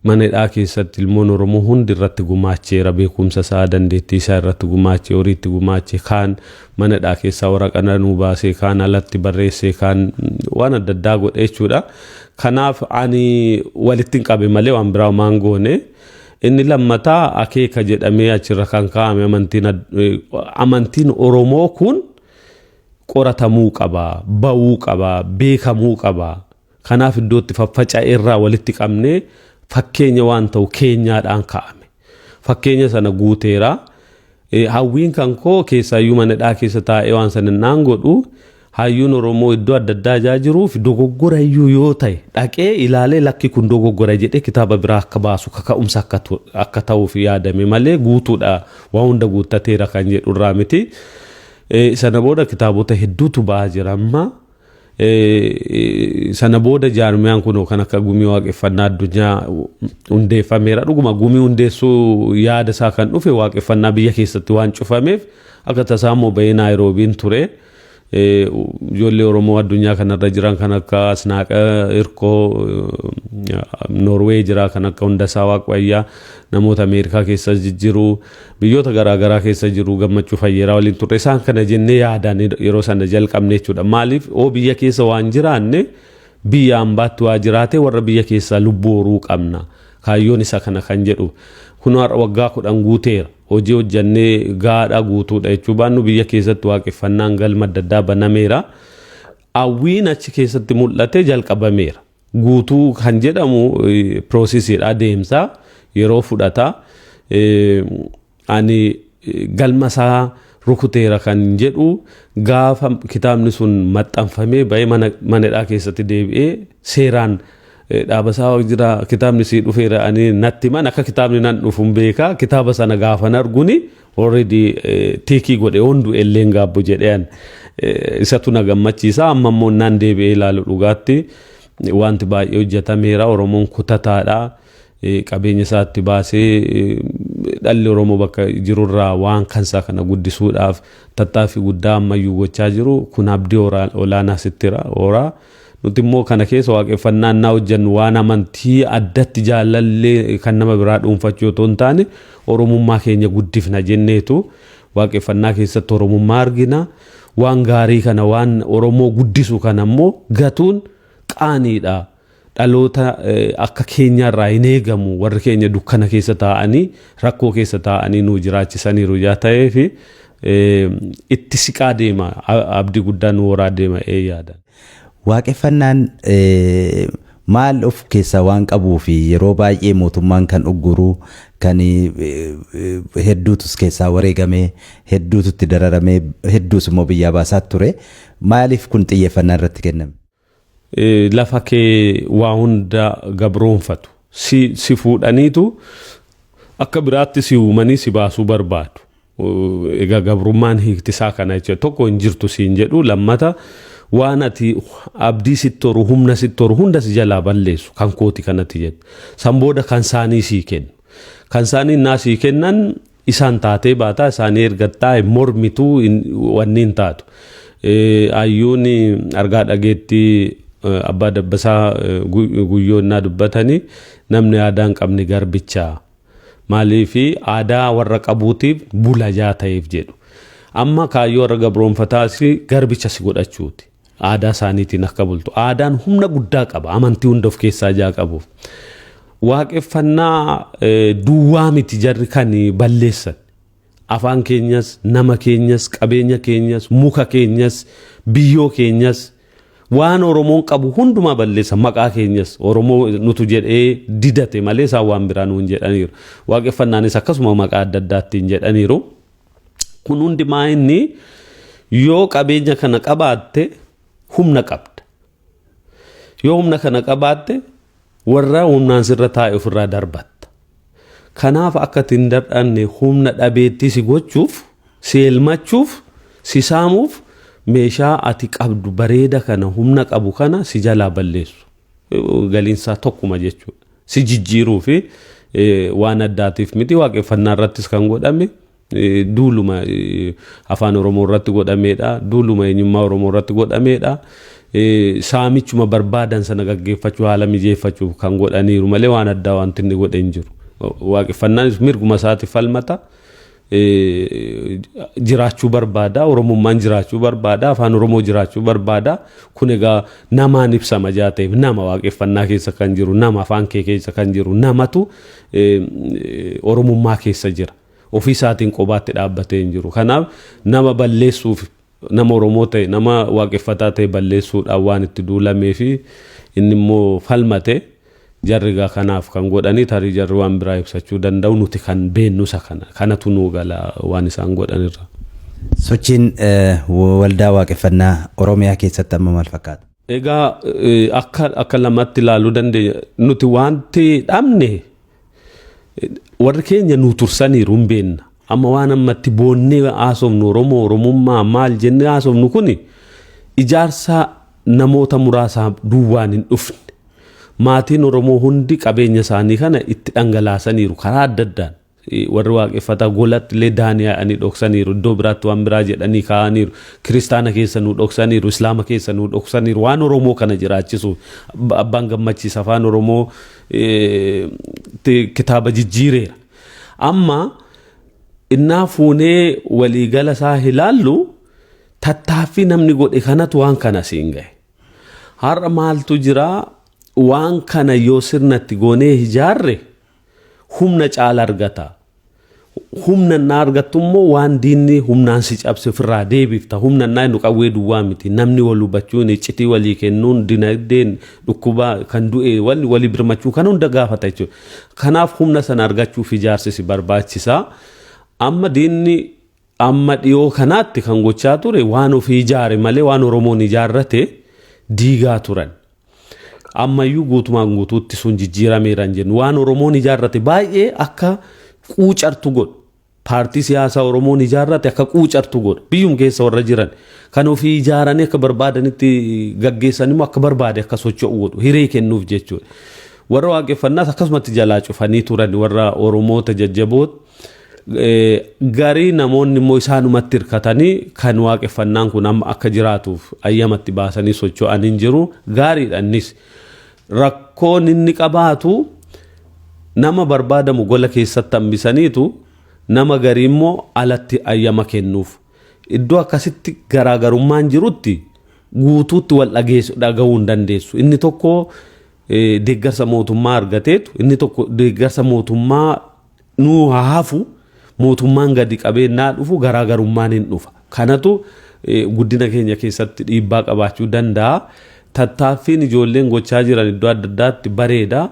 Mana hidhaa keessatti ilmoon Oromoo hundi irratti gumaacheera, beekumsa isaa, dandeettii isaa irratti gumaachee, horiitti gumaachee, kaan mana hidhaa keessaa waraqaa nuu baasee, kaan alatti barreessee, kaan waan adda addaa godhe jechuudha. Kanaaf ani walitti hin qabe malee waan biraa maan goone. Inni lammataa akeeka jedhamee achirra kan kaa'ame, amantiin Oromoo kun qoratamuu qaba, ba'uu qaba, beekamuu qaba. Kanaaf iddootti faffaca'e irraa walitti qabnee fakkeenya waan ta'u keenyaadhaan kaa'ame. Fakkeenya sana guuteera. Hawwiin kan koo keessaayyuu mana hidhaa keessa taa'ee waan sana naan godhu, hayyuun Oromoo iddoo adda addaa ijaa jiruuf dogoggora iyyuu yoo ta'e dhaqee ilaalee lakki kun dogoggora jedhee kitaaba biraa akka baasu kaka'umsa akka ta'uuf yaadame malee guutuudha, waan hunda guuttateera kan jedhu irraa miti. Sana booda kitaabota hedduutu ba'aa jira amma. Sana booda jaarmiyaan kun kan akka Gumii Waaqeffannaa Addunyaa hundeeffameera. Dhuguma gumii hundeessuu yaada isaa kan dhufe waaqeffannaa biyya keessatti waan cufameef, akka tasaa immoo bahee Naayiroobiin ture. Ijoollee Oromoo addunyaa kanarra jiran kan akka Asnaaqa Hirkoo Noorwee jira, kan akka Hundasaa Waaqwayyaa namoota Ameerikaa keessa jijjiru, biyyoota garaagaraa keessa jiru, Gammachuu Fayyeeraa waliin turre. Isaan kana jennee yaadaan yeroo sana jalqabne jechuudha. Maaliif oo biyya keessa waan jiraanne, biyya ambaatti waa jiraate, warra biyya keessaa lubbuu horuu qabna. Kaayyoon isa kana kan jedhu. Kun har'a waggaa 10 guuteera. Hojii hojjannee gaadhaa guutuudha jechuu baannu, biyya keessatti waaqeffannaan galma adda addaa banameera. Hawwiin achi keessatti mul'ate jalqabameera. Guutuu kan jedhamu processiidha, adeemsa yeroo fudhata. Ani galma isaa rukuteera kan jedhu gaafa kitaabni sun maxxanfamee bahee manadhaa keessatti deebi'ee seeraan dhaabasaa jira, kitaabni sii dhufeera ani natti himan. Akka kitaabni nan dhufu hin beeka. Kitaaba sana gaafan arguni already tick godhe, hundu elleen gaabbu jedheen isatu na gammachiisa. Amma immoo naan deebi'ee ilaalu, dhugaatti wanti baay'ee hojjetameera. Oromoon kutataadha. Qabeenya isaatti baasee dhalli Oromoo bakka jirurraa waan kansaa kana guddisuudhaaf tattaaffii guddaa ammayyuu gochaa jiru. Kun abdii olaanaa sittira horaa. Nuti immoo kana keessa waaqeffannaa naa hojjennu waan amantii addatti jaalallee kan nama biraa dhuunfachuu otoo hin taane, Oromummaa keenya guddifna jenneetu waaqeffannaa keessatti Oromummaa argina. Waan gaarii kana, waan Oromoo guddisu kana immoo gatuun qaaniidha. Dhaloota akka keenyaarraa hin eegamu. Warri keenya dukkana keessa taa'anii, rakkoo keessa taa'anii nu jiraachisaniiru yaa ta'eef, itti siqaa deema, abdii guddaa nu horaa deema ee yaada. Waaqeffannaan maal of keessaa waan qabuu fi yeroo baay'ee mootummaan kan ugguruu, kan hedduutus keessaa wareegamee, hedduutu itti dararamee, hedduus immoo biyyaa baasaa ture. Maaliif kun xiyyeeffannaa irratti kenname? Lafa kee waa hunda gabroonfatu. Si fuudhaniitu akka biraatti si uumanii si baasuu barbaadu. Egaa gabrummaan hiiktisaa kana jechuudha. Tokko, hin jirtu siin jedhu. Lammata, waan ati abdii sitti horu, humna sitti horu hunda si jalaa balleessu, kan kooti kanatti jedhu. San booda kan isaanii sii kennu. Kan isaanii naa sii kennan, isaan taatee baataa, isaanii ergattaa, mormituu wanni hin taatu. Hayyuun argaa dhageettii Abbaa Dabbasaa Guyyoonnaa dubbatanii, namni aadaa hin qabne garbichaa. Maaliifi aadaa warra qabuutiif bulajaa ta'eef jedhu. Amma kaayyoo warra gabroonfataas garbicha si godhachuuti. Aadaa isaaniitiin akka bultu. Aadaan humna guddaa qaba. Amantii hunda of keessaa jaa qabuuf. Waaqeffannaa duwwaa miti jarri kan balleessan. Afaan keenyas, nama keenyas, qabeenya keenyas, muka keenyas, biyyoo keenyas, waan Oromoon qabu hundumaa balleessa. Maqaa keenyas Oromoo nutu jedhee didate malee isaan waan biraa nuun jedhaniiru. Waaqeffannaanis akkasuma maqaa adda addaattiin jedhaniiru. Kun hundi maa inni yoo qabeenya kana qabaatte humna qabda. Yoo humna kana qabaatte warra humnaan sirra taa'e ofirraa darbatta. Kanaaf akka ati hin dadhanne, humna dhabeettii si gochuuf, si elmachuuf, si saamuuf, meeshaa ati qabdu bareeda kana, humna qabu kana si jalaa balleessu. Galiinsaa tokkuma jechuudha. Si jijjiiruu fi waan addaatiif miti. Waaqeffannaa irrattis kan godhame duuluma afaan Oromoo irratti godhameedha. Duuluma eenyummaa Oromoo irratti godhameedha. Saamichuma barbaadan sana gaggeeffachuu, haala mijeeffachuuf kan godhaniiru malee waan addaa wanti inni godhe hin jiru. Waaqeffannaanis mirguma isaatiif falmata. Jiraachuu barbaada, Oromummaan jiraachuu barbaada, afaan Oromoo jiraachuu barbaada. Kun egaa namaan ibsama jaa ta'eef, nama waaqeffannaa keessa kan jiru, nama afaan kee keessa kan jiru, namatu Oromummaa keessa jira. Ofii isaatiin qobaatti dhaabbatee hin jiru. Kanaaf nama balleessuuf, nama Oromoo ta'e, nama waaqeffataa ta'e balleessuudhaan waan itti duulamee fi inni immoo falmate. Jarri egaa kanaaf kan godhanii, tarii jarri waan biraa ibsachuu danda'u, nuti kan beennu isa kana. Kanatu nuu gala waan isaan godhanirra. Sochiin waldaa waaqeffannaa Oromiyaa keessatti amma maal fakkaata? Egaa akka lamatti ilaaluu dandeenya. Nuti wanti dhabne warri keenya nu tursaniiru hin beekna. Amma waan ammatti boonnee haasofnu, Oromoo, Oromummaa maal jennee haasofnu, kuni ijaarsa namoota muraasaa duwwaan hin dhufne. Maatiin Oromoo hundi qabeenya isaanii kana itti dhangalaasaniiru karaa adda addaan. Warri waaqeffataa golatti illee daanii yaa'anii dhoksaniiru. Iddoo biraatti waan biraa jedhanii kaa'aniiru. Kiristaana keessa nuu dhoksaniiru. Islaama keessa nuu dhoksaniiru. Waan Oromoo kana jiraachisu. Abbaan Gammachiis afaan Oromoo kitaaba jijjiireera. Amma innaa fuunee waliigala isaa ilaallu, tattaaffii namni godhe kanatu waan kana siin gahe. Har'a maaltu jira? Waan kana yoo sirnatti goonee ijaarre humna caala argata. Humna innaa argattu immoo waan diinni humnaan si cabse ofirraa deebifta. Humna innaa nu qawwee duwwaa miti. Namni wal hubachuun, iccitii walii kennuun, dinagdeen dhukkuba kan du'e walii birmachuu kan hunda gaafata jechuudha. Kanaaf humna sana argachuuf ijaarsi si barbaachisa. Amma diinni amma dhiyoo kanaatti kan gochaa ture waan ofii ijaare malee waan Oromoon ijaarrate diigaa turan. Ammayyuu guutumaan guutuutti sun jijjiirameera hin jennu. Waan Oromoon ijaarrate baay'ee akka quucartu godhu. Paartii siyaasaa Oromoon ijaarrate akka quucartu godhu. Biyyum keessa warra jiran kan ofii ijaaranii akka barbaadanitti gaggeessan immoo akka barbaade akka socho'u godhu. Hiree kennuuf jechuudha. Warra waaqeffannaas akkasumatti jalaa cufanii turan warra Oromoota jajjaboot. Garii namoonni immoo isaanumatti hirkatanii kan waaqeffannaan kun amma akka jiraatuuf ayyamatti baasanii socho'an hin jiru. Gaariidha innis. Rakkoon inni qabaatu nama barbaadamu gola keessatti hambisaniitu nama garii immoo alatti ayyama kennuuf. Iddoo akkasitti garaagarummaan jirutti guutuutti wal dhaga'uu hin dandeessu. Inni tokko deeggarsa mootummaa argateetu inni tokko deeggarsa mootummaa nuu haa hafu, mootummaan gadi qabeenyaa dhufu garaagarummaan hin dhufa. Kanatu guddina keenya keessatti dhiibbaa qabaachuu danda'a. Tattaaffiin ijoolleen gochaa jiran iddoo adda addaatti bareeda.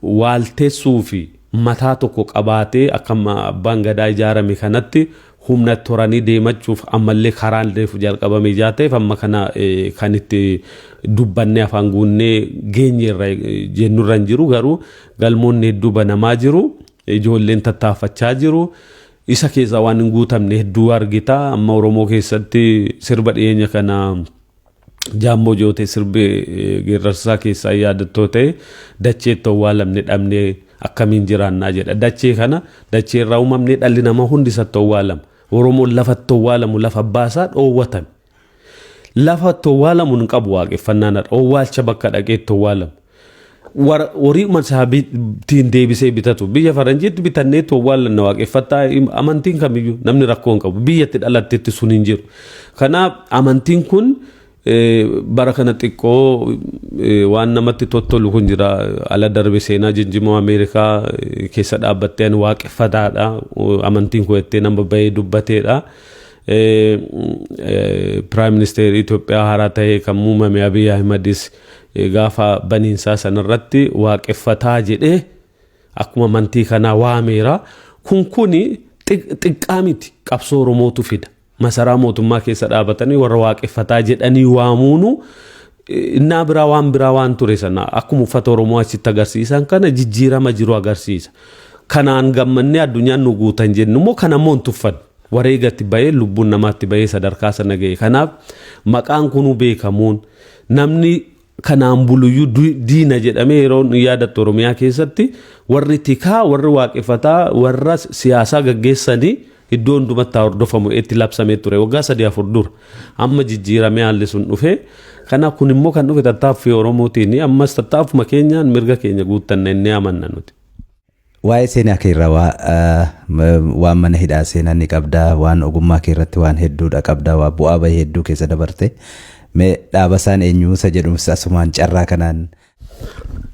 Waaltessuu fi mataa tokko qabaatee akka abbaan gadaa ijaarame kanatti humna toranii deemachuuf ammallee karaan reefu jalqabame ijaa ta'eef amma kana kan itti dubbannee afaan guunnee geenyeerra jennurra hin jiru, garuu galmoonni hedduu banamaa jiru. Ijoolleen tattaaffachaa jiru. Isa keessaa waan hin guutamne hedduu argita. Amma Oromoo keessatti sirba dhiyeenya kana Jaamboo Jootee sirbi geerrarsaa keessaa yaadattoo ta'e, dacheetti owwaalamne dhabnee akkamiin jiraannaa jedha. Dachee kana dachee irraa uumamnee dhalli namaa hundi isatti owwaalama. Oromoon lafatti owwaalamu lafa abbaasaa dhoowwatame. Lafa itti owwaalamu hin qabu waaqeffannaan har'a. Owwaalcha bakka dhaqee itti owwaalamu. Horii isaatiin deebisee bitatu. Biyya faranjiitti bitannee itti owwaalanna waaqeffattaa amantiin kamiyyuu namni rakkoo hin qabu. Biyya itti dhalattetti sun hin jiru. Kanaaf amantiin kun bara kana xiqqoo waan namatti tottolu kun jira. Ala darbe seenaa jijjimoo Ameerikaa keessa dhaabbattee ani waaqeffataadha. Amantiin kun jettee nama bahee dubbateedha. Prime Minister Itoophiyaa haaraa ta'ee kan muumame Abiy Ahimedis gaafa baniinsaa sanarratti waaqeffataa jedhee akkuma amantii kanaa waameera. Kun kuni xiqqaa miti, qabsoo Oromootu fida. Masaraa mootummaa keessa dhaabatanii warra waaqeffataa jedhanii waamuunu innaa biraa waan biraa waan ture sana akkuma uffata Oromoo achitti agarsiisan kana jijjiirama jiru agarsiisa. Kanaan gammannee addunyaan nu guutan jennu immoo kana immoo hin tuffanne. Wareegatti bahee, lubbuun namaatti bahee sadarkaa sana gahe. Kanaaf maqaan kunuu beekamuun namni kanaan buluyyuu diina jedhamee yeroo nu yaadattu Oromiyaa keessatti warri tikaa, warri waaqeffataa, warra siyaasaa gaggeessanii iddoo hundumatti hordofamu itti labsamee ture waggaa 3-4 dura. Amma jijjiiramee haalli sun dhufe. Kanaaf kun immoo kan dhufe tattaaffii Oromootiin, ammas tattaaffuma keenyaan mirga keenya guuttanna inni amanna nuti. Waa'ee seenaa kee irraa waan mana hidhaa seenaa ni qabdaa, waan ogummaa kee irratti waan hedduudha qabdaa, waa bu'aa bahii hedduu keessa dabarte. Mee dhaaba isaan eenyu isa jedhumsa asumaan carraa kanaan.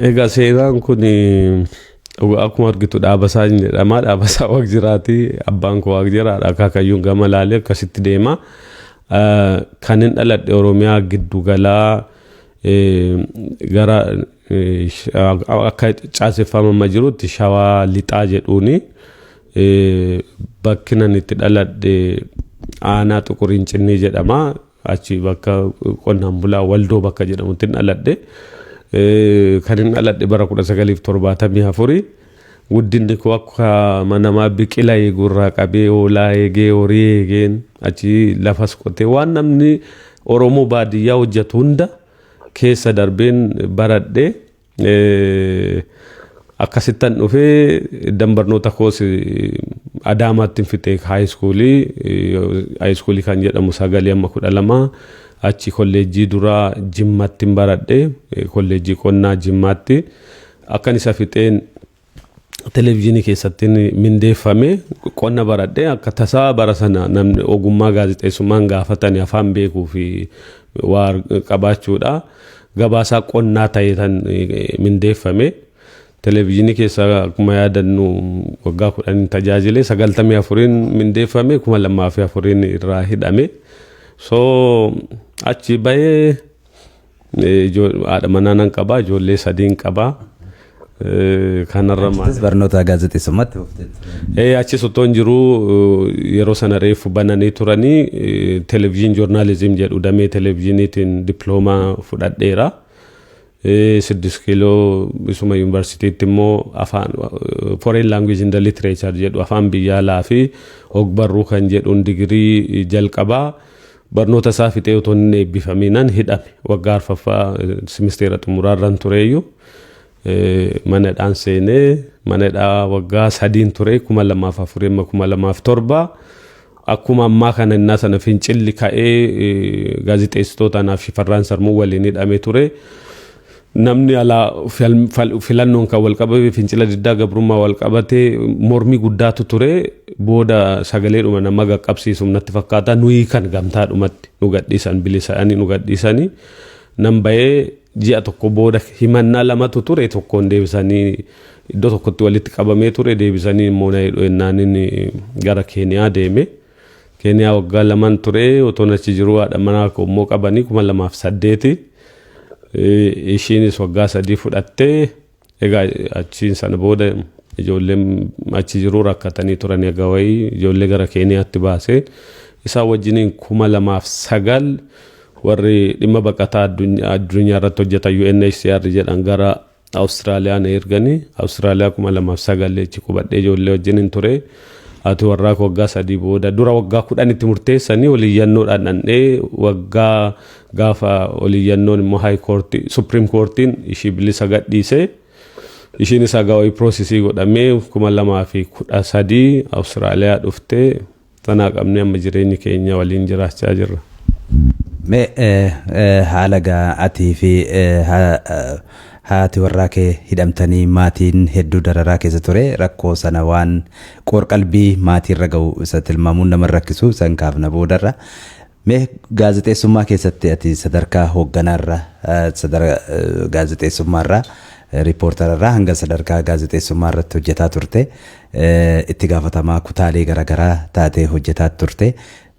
Egaa seenaan kun akkuma argitu dhaaba isaa jedhama. Dhaaba isaa Waaqjiraati. Abbaan koo Waaqjiraadha. Akaakayyuun gama laalee akkasitti deema. Kan hin dhaladhe Oromiyaa giddu galaa gara akka caaseffamama jirutti Shawaa Lixaa jedhuuni. Bakki nan itti dhaladhe aanaa Xuqur Hincinnii jedhama. Achi bakka qonnaan bulaa Waldoo bakka jedhamutti hin dhaladhe. Kan hin dhaladhe bara 1974. Guddinni koo akka namaa biqila eeguurraa qabee hoolaa eegee, horii eegeen, achi lafas qotee, waan namni Oromoo baadiyyaa hojjetu hunda Keessa darbeen baradhe. Akkasittan dhufee iddan barnoota koos Adaamaatti fixee, high schoolii kan jedhamu 9 amma 12. Achi kolleejjii duraa Jimmatti baradhe, kolleejjii qonnaa Jimmaatti. Akkan isa fixeen televezyiinii keessatti mindeeffame. Qonna baradhe. Akka tasaa bara sana namni ogummaa gaazexeessummaan gaafatani afaan beekuu fi waa qabaachuudha. Gabaasaa qonnaa ta'ee tan mindeeffame. Televezyiinii keessa akkuma yaadannu waggaa 10 tajaajile. 94n mindeeffame, 2004n irraa hidhame. So achi bahee haadha manaa nan qabaa, ijoollee sadiin qabaa. Kanarra maal? Barnoota gaazexeessummaatti fufteetti. Achis otoo hin jiru yeroo sana reefu bananii turanii television journalism jedhu, damee televezyiiniitiin diploomaa fudhadheera. Siddis kiiloo isuma yuunivarsiitiitti immoo afaan foreign language in the literature jedhu, afaan biyya alaa fi ogbarruu kan jedhuun digirii jalqabaa. Barnoota isaa fixee otoo inni eebbifamiinan hidhame. Waggaa arfaffaa simisteera xumuraarran tureeyyu. Mana hidhaan seenee, mana hidhaa waggaa 3n ture, 2004 amma 2007. Akkuma ammaa kana innaa sana fincilli ka'ee gaazixeessitoota anaaf Shifarraan Sarmuu waliin hidhame ture. Namni alaa filannoon kan wal qabate, fincila diddaa gabrummaa wal qabate, mormii guddaatu ture. Booda sagaleedhuma nama qaqqabsiisuuf natti fakkaata nuyi kan gamtaadhumatti nu gadhiisan, bilisa'anii nu gadhiisanii. Nan bahee ji'a tokko booda himannaa lamatu ture. Tokkoon deebisanii iddoo tokkotti walitti qabamee ture, deebisanii immoo na hidhu ennaanin gara Keeniyaa deeme. Keeniyaa waggaa 2n ture. Otoon achi jiru haadha manaa koo immoo qabanii 2008. Ishiinis waggaa 3 fudhattee. Egaa achiin sana booda ijoolleen achi jiru rakkatanii turan. Egaa wayii ijoollee gara Keeniyaatti baasee isaan wajjiniin 2009 warri dhimma baqataa addunyaa irratti hojjetan UNHCR jedhan gara Awustiraaliyaa na erganii. Awustiraaliyaa 2009 achi qubadhee ijoollee wajjiniin ture. Haati warraa waggaa 3 booda, dura waggaa 10tti murteessanii, oliyyannoodhaan dhandhee waggaa gaafa oliyyannoon immoo high courtii, supreme courtiin ishii bilisa gadhiisee, ishiin isaa gaawii processii godhamee 2013 Awustiraaliyaa dhuftee tanaa qabnee amma jireenya keenya waliin jiraachaa jirra. Mee haala gaa atii fi haati warraa kee hidhamtanii maatiin hedduu dararaa keessa ture, rakkoo sana waan qoor-qalbii maatiirra ga'u isa tilmaamuun nama rakkisu san kaafna boodarra. Mee gaazexeessummaa keessatti ati sadarkaa hoogganaarra, gaazexeessummaarraa, riippoortararraa hanga sadarkaa gaazexeessummaa irratti hojjetaa turte, itti gaafatamaa kutaalee garaagaraa taatee hojjetaa turte.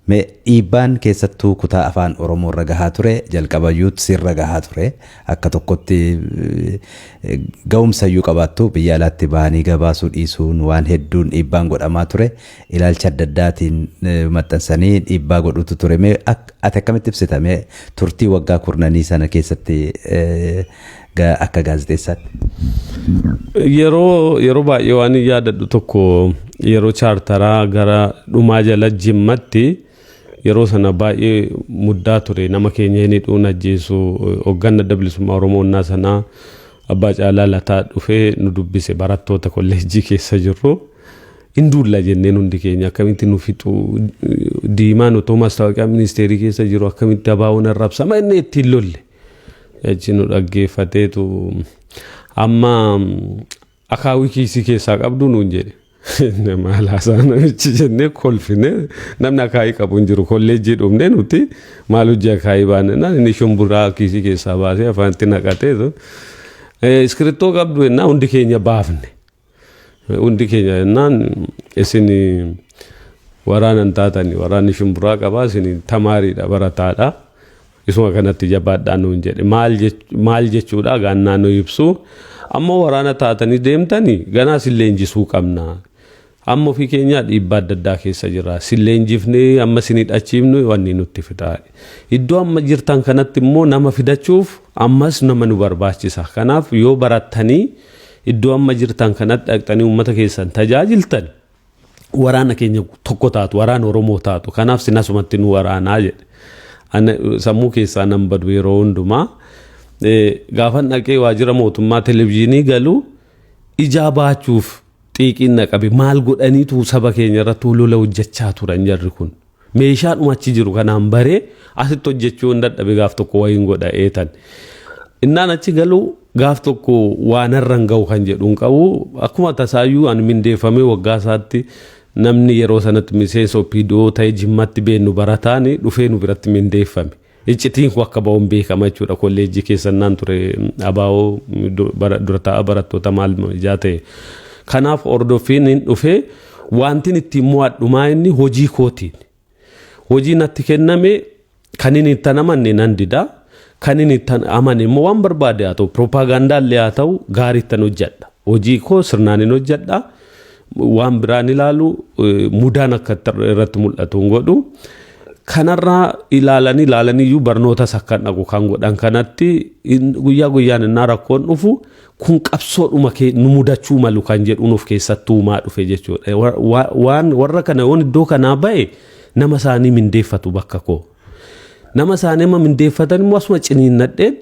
Mee dhiibbaan keessattuu kutaa Afaan Oromoo irra gahaa ture, jalqabayyuu sirra gahaa ture, akka tokkotti ga'umsayyuu qabaattu biyya alaatti bahanii gabaasuu dhiisuun waan hedduun dhiibbaan godhamaa ture, ilaalcha adda addaatiin maxxansanii dhiibbaa godhutu ture. Mee ati akkamitti ibsita mee turtii waggaa kurnanii sana keessatti akka gaazexeessaatti? Yeroo baay'ee waan yaadadhu tokko, yeroo chaartaraa gara dhumaa jala Jimmatti yeroo sana baay'ee muddaa ture. Nama keenya hin hidhuun ajjeesu. Hoogganna Adda Bilisummaa Oromoo innaa sanaa Abbaa Caalaa Lataa dhufee nu dubbise, barattoota kolleejjii keessa jirru. Hin duulla jenneen hundi keenya, akkamitti nu fixu, diimaan otoo maastaawoqiyaa ministeerii keessa jiru akkamitti abaa'uun arrabsama inni ittiin lolle. Achi nu dhaggeeffateetu amma akaawii kiisii keessaa qabdu nuun jedhe. Maal haasaa namichi jennee kolfine. Namni akaayii qabu hin jiru, kolleejjii dhumne nuti maal hojii akaayii baane naan inni shumburaa kiisii keessaa baasee afaanitti naqateetu iskirittoo qabdu jennaan hundi keenya baafne. Hundi keenya jennaan, isin waraana hin taatani, waraanni shumburaa qabaa, isin tamaariidha, barataadha. Isuma kanatti jabaadhaa nuun jedhe. Maal jechuudha gaannaa nu ibsu, ammoo waraana taatanii deemtanii ganaa sin leenjisuu qabna. Amma ofii keenyaa dhiibbaa adda addaa keessa jira. Sin leenjifnee amma sin hidhachiifnu wanni nutti fidaa. Iddoo amma jirtan kanatti immoo nama fidachuuf ammas nama nu barbaachisa. Kanaaf yoo barattanii iddoo amma jirtan kanatti dhaqxanii uummata keessan tajaajiltan, waraana keenya tokko taatu, waraana Oromoo taatu. Kanaaf sin asumatti nu waraanaa jedhe. Sammuu keessaa nan badu yeroo hundumaa. Gaafan dhaqee waajjira mootummaa televizyiinii galu ijaa baachuuf xiiqiin na qabe. Maal godhaniitu saba keenya irratti lola hojjechaa turan jarri kun. Meeshaadhuma achi jiru kanaan baree asitti hojjechuu hin dadhabe, gaaf tokko wayiin godha eetan. Innaan achi galu gaaf tokko waan irra hin ga'u kan jedhu hin qabu. Akkuma tasaayyuu ani mindeeffamee waggaa isaatti namni yeroo sanatti miseensa OPDO ta'e Jimmatti beennu barataan dhufee nu biratti mindeeffame. Iccitiin kun akka ba'uun beekama jechuudha. Kolleejjii keessannaan ture abaa'oo dura taa'aa barattoota maal ijaa ta'e. Kanaaf hordoffiin hin dhufee wanti ittiin mo'adhumaa inni hojii kootiin. Hojii natti kenname kan inni itti amanne nan dida. Kan inni itti amane immoo waan barbaade haa ta'u, piroopaagandaa illee haa ta'u, gaarii ittiin hojjedha. Hojii koo sirnaan hin hojjedha. Waan biraan ilaalu mudaan akka irratti mul'atu hin godhu. Kanarraa ilaalanii ilaalanii iyyuu barnootas akka dhaqu kan godhan kanatti guyyaa guyyaan innaa rakkoon dhufu kun qabsoodhuma nu mudachuu malu kan jedhu nuuf keessattuu uumaa dhufe jechuudha. Waan warra kana yoon iddoo kanaa ba'e nama isaanii mindeeffatu bakka koo. Nama isaanii amma mindeeffatan immoo asuma ciniinnadheen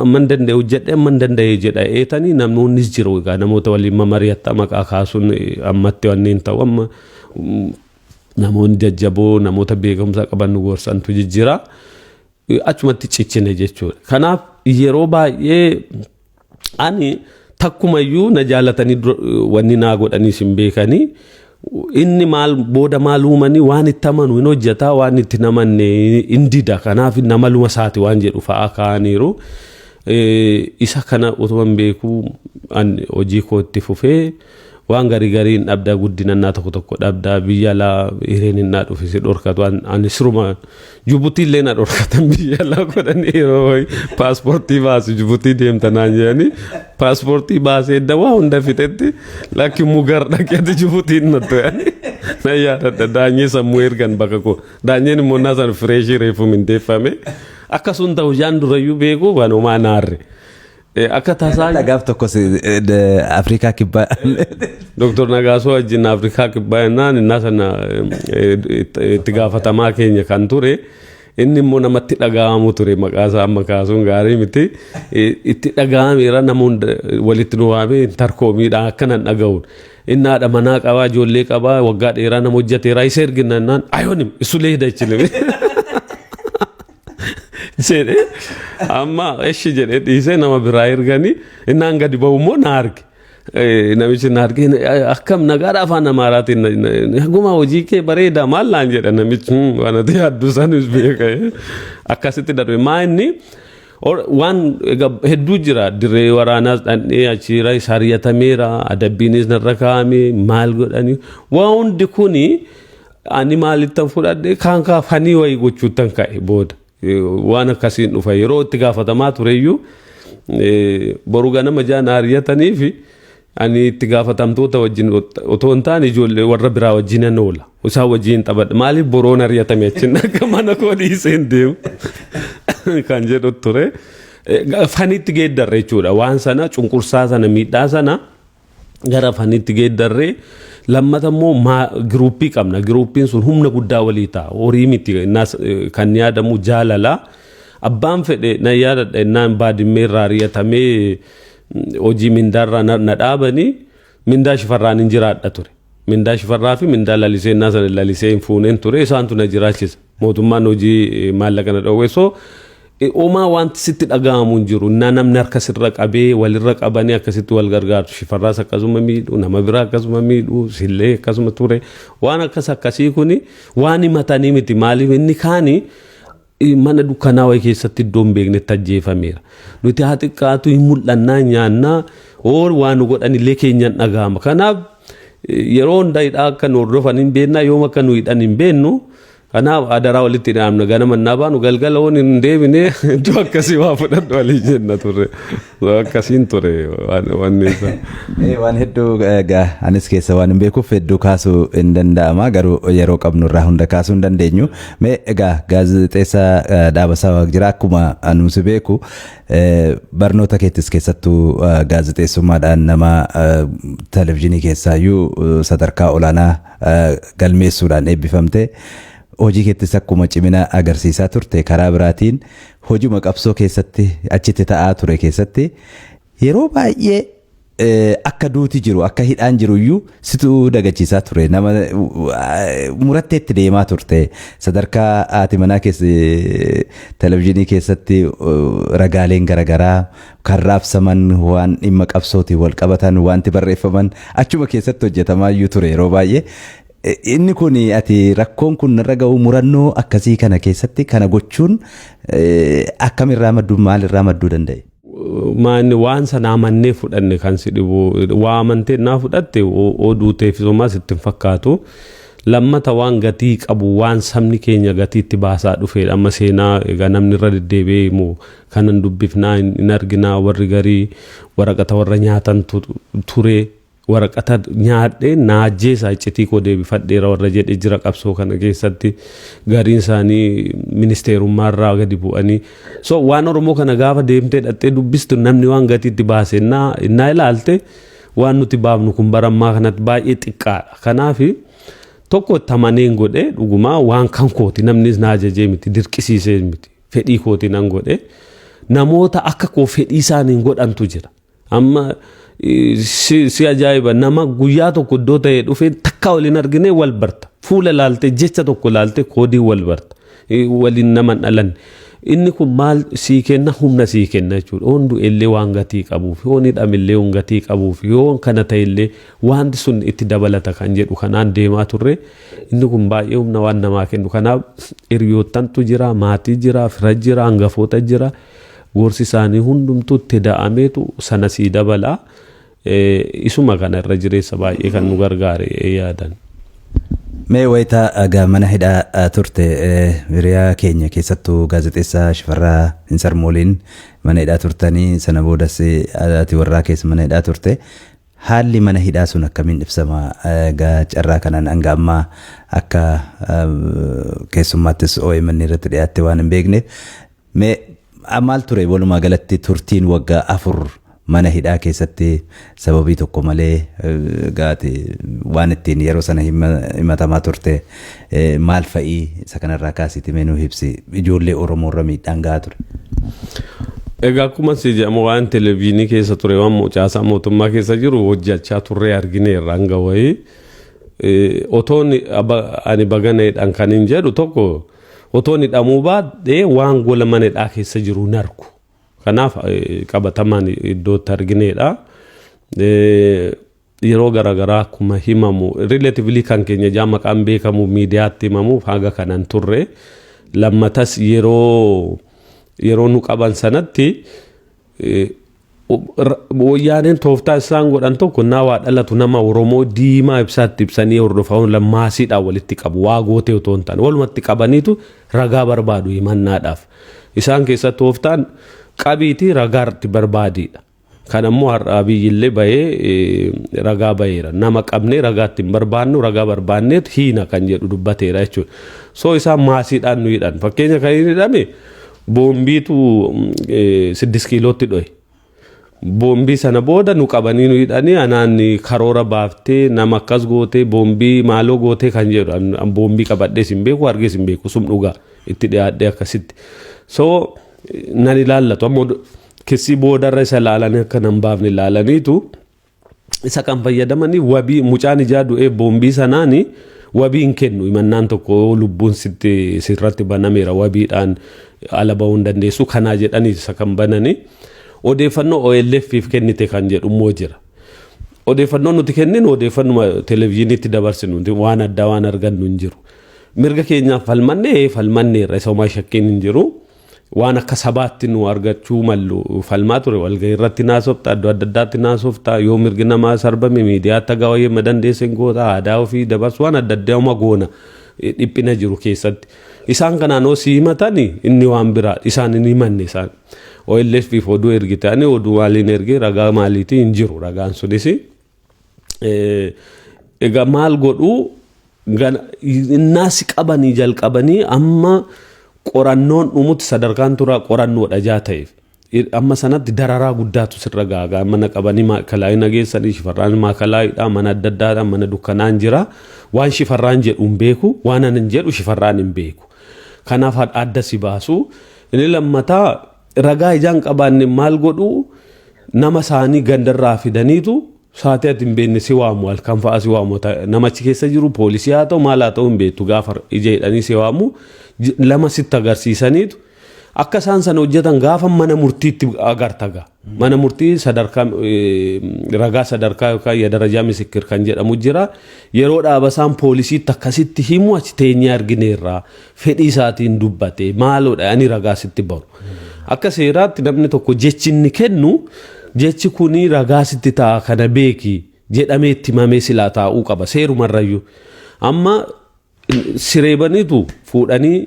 amman danda'e hojjedhe, amman danda'e jedha eetanii namoonnis jiru. Egaa namoota waliin mamari'atta maqaa kaasuun ammatti wanneen ta'u, amma namoonni jajjaboo namoota beekumsa qaban nu gorsantu jijjiira. Achumatti cichine jechuudha. Kanaaf yeroo baay'ee ani takkumayyuu na jaalatanii wanni naa godhaniis hin beekanii. Inni maal booda maal uumanii waan itti amanu hin hojjetaa, waan itti namanne hin dida, kanaaf namaluma isaati waan jedhu fa'aa kaa'aniiru. Isa kana utuma hin beekuu hojii koo itti fufee waan garii gariin dhabdaa, guddinannaa tokko tokko dhabdaa, biyya alaa hireen innaa dhufe si dhorkatu. Ani siruma Jibuutii illee na dhorkatan, biyya alaa godhanii yeroo paaspoortii baasu Jibuutii deemta naan jedhanii, paaspoortii baasee dawaa hunda fixetti lakki Mugar dhaqeeti Jibuutiin na to'ani. Na yaadadha, Daanyee sammuu ergan bakka koo. Daanyeen immoo naa sana fireeshii reefu mindeeffame. Akkasuma ta'u jaan durayyuu beeku wanumaa naarre. Akka tasaa. Gaaf tokkos Afrikaa Kibbaa. Dr. Nagaasoo wajjin Afrikaa Kibbaa jennaan, innaa sana itti gaafatamaa keenya kan ture. Inni immoo namatti dhaga'amu ture, maqaa isaa amma kaasuun gaarii miti. Itti dhaga'ameera, nama hunda walitti nu waamee tarkoomiidhaan akkanan dhaga'uun. Inni haadha manaa qabaa, ijoollee qabaa, waggaa dheeraa nama hojjeteera, isa ergina jennaan ayoon isu leeda ichilime. Jedhee amma eshi jedhee dhiisee nama biraa erganii innaan gadi ba'u immoo na arge. Namichi na arge, "Akkam nagaadha?" Afaan Amaaraatiin, "Haguma hojii kee bareeda," maal naan jedha namichi, waan ati yaaddu sanis beeka. Akkasitti darbe. Maa inni waan hedduu jira, dirree waraanaas dhandhee achiira hariyyatameera, adabbiinis narra kaa'ame, maal godhanii waa hundi kuni ani maalittan fudhadhe kaan kaafanii wayii gochuuttan ka'e. Booda waan akkasiin dhufa yeroo itti gaafatamaa tureyyuu boru ganama jaan hariyyatanii fi ani itti gaafatamtoota wajjin otoo hin taane ijoollee warra biraa wajjin nan oola. Isaan wajjin taphadha. Maaliif boroon ari'atame achiin akka mana koo dhiisee hin deemu kan jedhu ture. Fanitti geeddarre jechuudha. Waan sana, cunqursaa sana, miidhaa sana gara fanitti geeddarree. Lammata immoo giruuppii qabna. Giruuppiin sun humna guddaa walii ta'a. Horii miti kan yaadamu, jaalala. Abbaan fedhe na yaadadha, innaan Baadimmee irraa ari'atamee hojii mindaarraa na dhaabanii mindaa Shifarraan hin jiraadha ture. Mindaa Shifarraa fi mindaa Lalisee, innaa sana Lalisee hin fuuneen ture, isaantu na jiraachisa. Mootummaan hojii maallaqa na dhoowwe, so homaa wanti sitti dhaga'amu hin jiru. Innaa namni harka sirra qabee walirra qabanii akkasitti wal gargaartu. Shifarraas akkasuma miidhu, nama biraa akkasuma miidhu, sillee akkasuma ture. Waan akkas akkasii kuni waan himatanii miti. Maaliif inni kaanii mana dukkanaa wayii keessatti iddoo hin beeknetti ajjeefameera. Nuti haa xiqqaatu hin mul'annaa, nyaannaa ool waan nu godhan illee keenyan dhaga'ama. Kanaaf yeroo hunda hidhaa akka nu hordofan hin beekna, yoom akka nu hidhan hin beeknu. Kanaaf adaraa walitti dhaabna, ganama innaa baanu galgala waan hin deebine iddoo akkasii waa fudhadhu walii jenna turre. Akkasiin ture wanni isaa. Waan hedduu egaa anis keessa waan hin beekuuf hedduu kaasuu hin danda'ama, garuu yeroo qabnu irraa hunda kaasuu hin dandeenyu. Mee egaa gaazexeessaa Dhaabasaa Waaqjiraa, akkuma anumsi beeku barnoota keettis keessattuu gaazexeessummaadhaan nama televizyiinii keessaayyuu sadarkaa olaanaa galmeessuudhaan eebbifamte. Hojii keettis akkuma cimina agarsiisaa turte, karaa biraatiin hojuma qabsoo keessatti achitti ta'aa ture keessatti yeroo baay'ee akka duuti jiru, akka hidhaan jiru iyyuu situ dagachiisaa ture. Nama muratteetti deemaa turte. Sadarkaa haati manaa keessa televizyiinii keessatti ragaaleen garaagaraa kan raabsaman, waan dhimma qabsootiin wal qabatan, wanti barreeffaman achuma keessatti hojjetamaa iyyuu ture yeroo baay'ee. Inni kun ati rakkoon kun narra ga'u, murannoo akkasii kana keessatti kana gochuun akkamirraa madduu, maalirraa madduu danda'e? Maanni waan sana amannee fudhanne kan si dhibu, waa amantee naa fudhatte oduu teeffisumaa sitti hin fakkaatu. Lammata, waan gatii qabu, waan sabni keenya gatiitti baasaa dhufedha. Amma seenaa egaa namni irra deddeebi'ee himu kanan dubbifnaa hin arginaa. Warri garii waraqata warra nyaatan ture, waraqata nyaadhee naajjeesaa iccitii koo deebifadheera warra jedhe jira. Qabsoo kana keessatti gariin isaanii ministeerummaarraa gadi bu'anii. So waan Oromoo kana gaafa deemtee dhattee dubbistu, namni waan gatiitti baase innaa ilaalte, waan nuti baafnu kun bara ammaa kanatti baay'ee xiqqaadha. Kanaaf tokko itti amaneen godhe. Dhugumaa waan kan kooti, namnis na ajajee miti, dirqisiisee miti, fedhii kooti nan godhe. Namoota akka koo fedhii isaaniin godhantu jira. Amma si ajaa'iba, nama guyyaa tokko iddoo ta'ee dhufee takka waliin argine wal barta. Fuula ilaalte, jecha tokko ilaalte, koodii wal barta. Waliin nama hin dhalanne. Inni kun maal sii kenna? Humna sii kenna jechuudha. Yoon du'ellee waan gatii qabuuf, yoon hidhamillee waan gatii qabuuf, yoon kana ta'ellee wanti sun itti dabalata kan jedhu kanaan deemaa turre. Inni kun baay'ee humna waan namaa kennu. Kanaaf hiriyoottantu jira, maatii jira, fira jira, hangafoota jira. Gorsi isaanii hundumtuu itti da'ameetu sana sii dabala. Isuma kana irra jireessa baay'ee kan nu gargaare yaadan. Mee wayitaa egaa mana hidhaa turte, hiriyaa keenya keessattuu gaazexeessaa Shifarraa Hinsarmooliin mana hidhaa turtanii, sana boodas ati warraa keessa mana hidhaa turte. Haalli mana hidhaa sun akkamiin ibsama? Egaa carraa kanaan hanga ammaa akka keessummaattis OMN irratti dhiyaatte waan hin beekneef, mee maal ture walumaa galatti turtiin waggaa 4 mana hidhaa keessatti sababii tokko malee gaati waan ittiin yeroo sana himatamaa turte maal fa'ii? Isa kanarraa kaasiiti mee nuu ibsi, ijoollee Oromoo irra miidhaan gahaa ture. Egaa akkuma si jedhamu, waan televezyiinii keessa ture, waan caasaa mootummaa keessa jiru hojjechaa turree argineerra hanga wayii. Otoon ani baganeedhaan kan hin jedhu tokko, otoon hidhamuu baadhee waan gola mana hidhaa keessa jiru hin argu. Kanaaf qabatamaan iddootti argineedha. Yeroo garaagaraa akkuma himamu, relatively kan keenya ijaa maqaan beekamu miidiyaatti himamuuf haga kanan turre. Lammatas yeroo nu qaban sanatti wayyaaneen tooftaa isaan godhan tokko, naa waa dhalatu nama Oromoo diimaa ibsaatti ibsanii hordofaa maasiidhaan walitti qabu. Waa gootee otoo hin taane walumatti qabaniitu ragaa barbaadu himannaadhaaf. Isaan keessa tooftaan qabiitii ragaa irratti barbaadiidha. Kan ammoo har'a Abiyyillee bahee ragaa baheera. Nama qabnee ragaa ittiin barbaannu, ragaa barbaanneet hiina kan jedhu dubbateera jechuudha. So isaan maasiidhaan nu hidhan. Fakkeenya kan inni hidhame, boombiitu 6 kiilootti dhohe. Boombii sana booda nu qabanii nu hidhanii, anaan karoora baaftee, nama akkas gootee, boombii maaloo gootee kan jedhu. Boombii qabadhees hin beeku, argees hin beeku, sum dhugaa itti dhiyaadhee akkasitti. So nan ilaallatu ammoo kissii boodarra isa ilaalanii akka nan baafne ilaalaniitu isa kan fayyadamanii. Wabii mucaan ijaa du'ee boombii sanaani wabii hin kennu. Himannaan tokko lubbuun sitti sirratti banameera, wabiidhaan ala bahuu hin dandeessu kanaa jedhanii isa kan bananii. Odeeffannoo OLF'if kennite kan jedhu immoo jira. Odeeffannoo nuti kenninu odeeffannuma televezyiiniitti dabarsinu, waan addaa waan argannu hin jiru. Mirga keenyaaf falmannee falmanneerra, isa homaa shakkiin hin jiru. Waan akka sabaatti nu argachuu mallu falmaa ture. Walgahii irratti naasofta, iddoo adda addaatti naasofta, yoo mirgi namaa sarbame miidiyaatti haga wayyee dandeesse goota, aadaa ofii dabarsu, waan adda addaa uma goona dhiphina jiru keessatti. Isaan kanaan hoo si himatani, inni waan biraa, isaan hin himanne isaan. OLF oduu ergite, ani oduu maaliin ergee, ragaa maaliitii hin jiru ragaan sunis. Egaa maal godhuu, innaasi qabanii jalqabanii amma qorannoon dhumutti sadarkaan tura qorannoodha jaa ta'eef. Amma sanatti dararaa guddaatu sirra gaagaa. Mana qabanii maakalaayii nageessanii, Shifarraan maakalaayidha, mana adda addaadha, mana dukkanaan jira. Waan Shifarraan jedhu hin beeku, waan anan jedhu Shifarraan hin beeku. Kanaaf adda si baasu. Inni lammataa, ragaa ijaan qabaanne maal godhu? Nama isaanii gandarraa fidaniitu saatii ati hin beekne si waamu, halkan fa'aa si waamu. Namachi keessa jiru poolisii haa ta'u, maal haa ta'u hin beektu. Gaafa ija hidhanii si waamu, lama sitti agarsiisaniitu akka isaan sana hojjetan gaafa mana murtiitti agarta gaa. Mana murtii sadarkaa ragaa sadarkaa yookaan የደረጃ ምስክር kan jedhamu jira. Yeroo dhaaba isaan poolisiitti akkasitti himu achi teenyee argineerra, fedhii isaatiin dubbate, maaloodha ani ragaa sitti baru. Akka seeraatti namni tokko jechi inni kennu, jechi kuni ragaa sitti ta'a, kana beeki jedhamee itti himamee silaa taa'uu qaba seerumarrayyuu. Amma sireebaniitu fuudhanii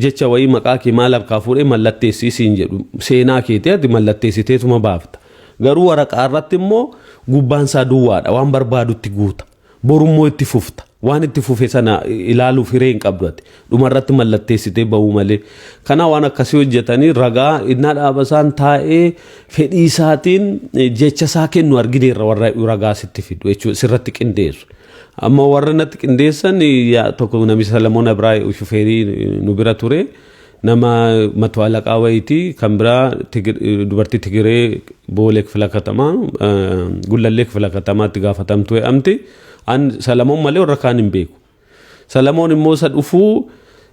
jecha wayii maqaa kee maal harkaa fuudhee mallatteessii siin jedhu. Seenaa keetii ati mallatteessiteetuma baafta. Garuu waraqaa irratti immoo gubbaan isaa duwwaadha, waan barbaadutti guuta. Borummoo itti fufta. Waan itti fufe sana ilaaluuf hiree hin qabdu, ati. Dhumarratti mallatteessitee bahuu malee. Kana waan akkasii hojjetanii ragaa innaa dhaaba isaan taa'ee fedhii isaatiin jecha isaa kennu argineerra, warra ragaa sitti fidu jechuudha, sirratti qindeessu. Amma warra natti qindeessan tokko namicha Salamoon Abiraa, shufeerii nu bira ture. Nama mato alaqaa wayitii kan biraa dubartii Tigiree Boolee kifila katamaa, Gullallee kifila katamaatti gaafatamtu jedhamti. An Salamoon malee warra kaan hin beeku. Salamoon immoo isa dhufuu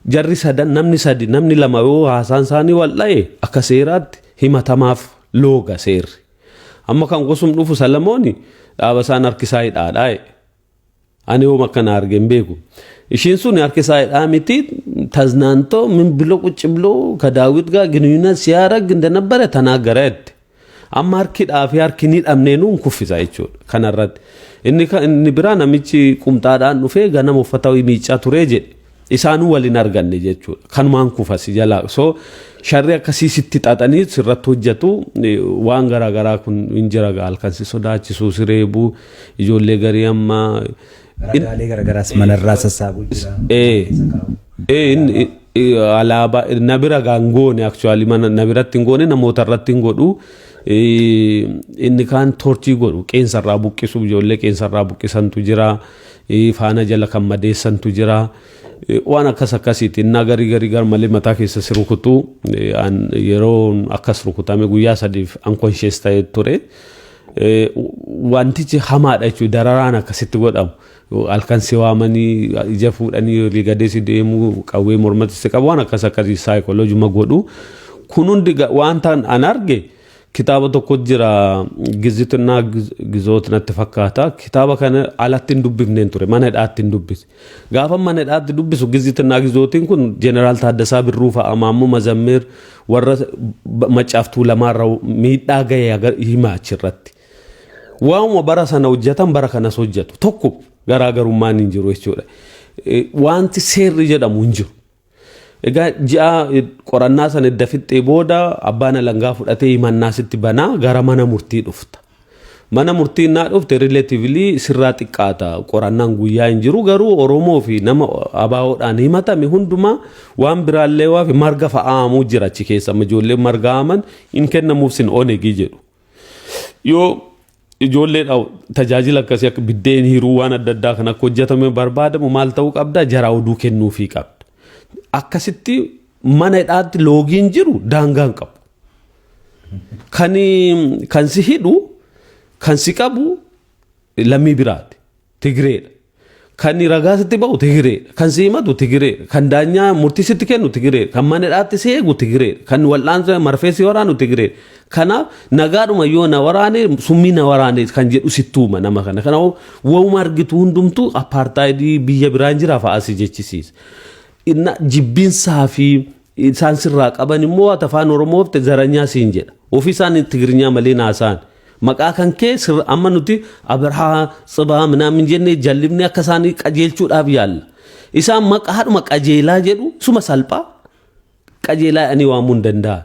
jarri sadan, namni sadi, namni lama yoo haasaan isaanii wal dha'e, akka seeraatti himatamaaf looga seerri. Amma kan gosum dhufu Salamooni dhaaba isaan harkisaa hidhaadhaa. Ani yoom akkana arge hin beeku. Ishiin sun harkisaa hidhaa miti, ተዝናንቶ ምን ብሎ ቁጭ ብሎ ከዳዊት ጋር ግንኙነት ሲያደርግ እንደነበረ ተናገረ jette. Amma harki fi harki ni dhabneenuu hin kuffisa jechuudha kanarratti. Inni biraa namichi qumxaadhaan dhufee ganama uffata miiccaa turee jedhe. Isaanuu waliin arganne jechuudha. Kanumaan kufasi jalaa. So sharri akkasii sitti xaxanii sirratti hojjetu. Waan garaagaraa kun hin jira, halkan si sodaachisuu, si reebuu, ijoollee garii amma. Ragaalee garaagaraas manarraa sassaabuu jira. Alaabaa na bira gaan goone, actually mana na biratti hin goone, namoota irratti hin godhu. Inni kaan torture godhu, qeensarraa buqqisu, ijoollee qeensarraa buqqisantu jira. Faana jala kan madeessantu jira. Waan akkas akkasiiti. Innaa garii garii gar malee mataa keessa si rukutu. Yeroo akkas rukutame guyyaa 3f unconscious ta'ee ture. Wantichi hamaadha jechuudha, dararaan akkasitti godhamu. Halkan si waamanii ija fuudhanii olii gadee si deemuu, qawwee mormatti si qabu, waan akkas akkasii saayikooloojuma godhu. Kun hundi wanta an arge kitaaba tokko jira, Gizitinaa Gizoot natti fakkaata. Kitaaba kana alatti hin dubbifneen ture, mana hidhaatti hin dubbise. Gaafa mana hidhaatti dubbisu, Gizitinaa Gizootiin kun Jeneraal Taaddasaa Birruu fa'a, Maammoo Mazammir, warra Maccaaftuu lamaarra miidhaa gahee hima achirratti. Waanuma bara sana hojjetan bara kanas hojjetu, tokko garaagarummaan hin jiru jechuudha. Wanti seerri jedhamu hin jiru. Egaa ji'a qorannaa sana edda fixxee booda abbaan alangaa fudhatee himannaa sitti banaa, gara mana murtii dhufta. Mana murtii innaa dhufte relatively sirraa xiqqaata, qorannaan guyyaa hin jiru. Garuu Oromoo fi nama ABOdhaan himatame hundumaa waan biraallee waa fi marga fa'aamuu jira achi keessa. Ijoolleen marga aaman hin kennamuuf sin onegii jedhu. Yoo ijoolleedha tajaajila akkasii akka biddeen hiruu, waan adda addaa kan akka hojjetame barbaadamu, maal ta'uu qabda? Jaraa oduu kennuufii qabda. Akkasitti mana hidhaatti loogiin jiru daangaan qabu. Kan si hidhu, kan si qabu lammii biraati. Tigireedha. Kan ragaa sitti ba'u Tigireedha. Kan si himatu Tigireedha. Kan daanyaa murtii sitti kennu Tigireedha. Kan mana hidhaatti si eegu Tigireedha. Kan wal'aansa marfee si waraanu Tigireedha. Kanaaf nagaadhuma yoo na waraane, summii na waraane kan jedhu sittuuma nama kana. Kanaaf waanuma argitu hundumtuu apartaayidii biyya biraan jira fa'aa si jechisiisa. Inna jibbinsaa fi isaan sirraa qaban immoo afaan Oromoof zaranyaa siin jedha. Ofii isaan Tigiriñaa malee naasaan. Maqaa kan kee amma nuti Abrahaa Tsibaa minaamin jennee jallifnee akka isaanii qajeelchuudhaaf yaalla. Isaan maqaadhuma qajeelaa jedhu, suma salphaa qajeelaa ani waamuu hin danda'an.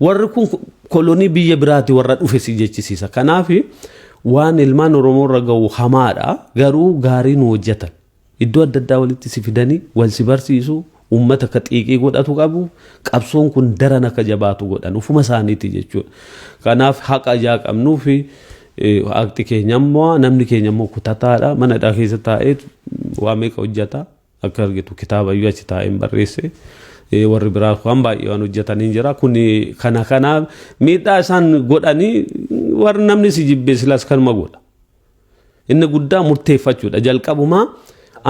Warri kun kolonii biyya biraati warra dhufe si jechisiisa. Kanaaf waan ilmaan Oromoo irra gahu hamaadha, garuu gaarii nu hojjetan. Iddoo adda addaa walitti si fidanii wal si barsiisu. Uummata akka xiiqii godhatu qabu, qabsoon kun daran akka jabaatu godhan ufuma isaaniiti jechuudha. Kanaaf haqa ijaa qabnuu fi haqti keenya immoo, namni keenya immoo kutataadha. Mana hidhaa keessa taa'ee waa meeqa hojjeta. Akka argitu kitaaba iyyuu achi taa'ee hin barreesse. Warri biraa waan baay'ee waan hojjetanii jira. Kun kana kanaaf miidhaa isaan godhanii, warri namni si jibbee silas kanuma godha. Inni guddaa murteeffachuudha. Jalqabumaa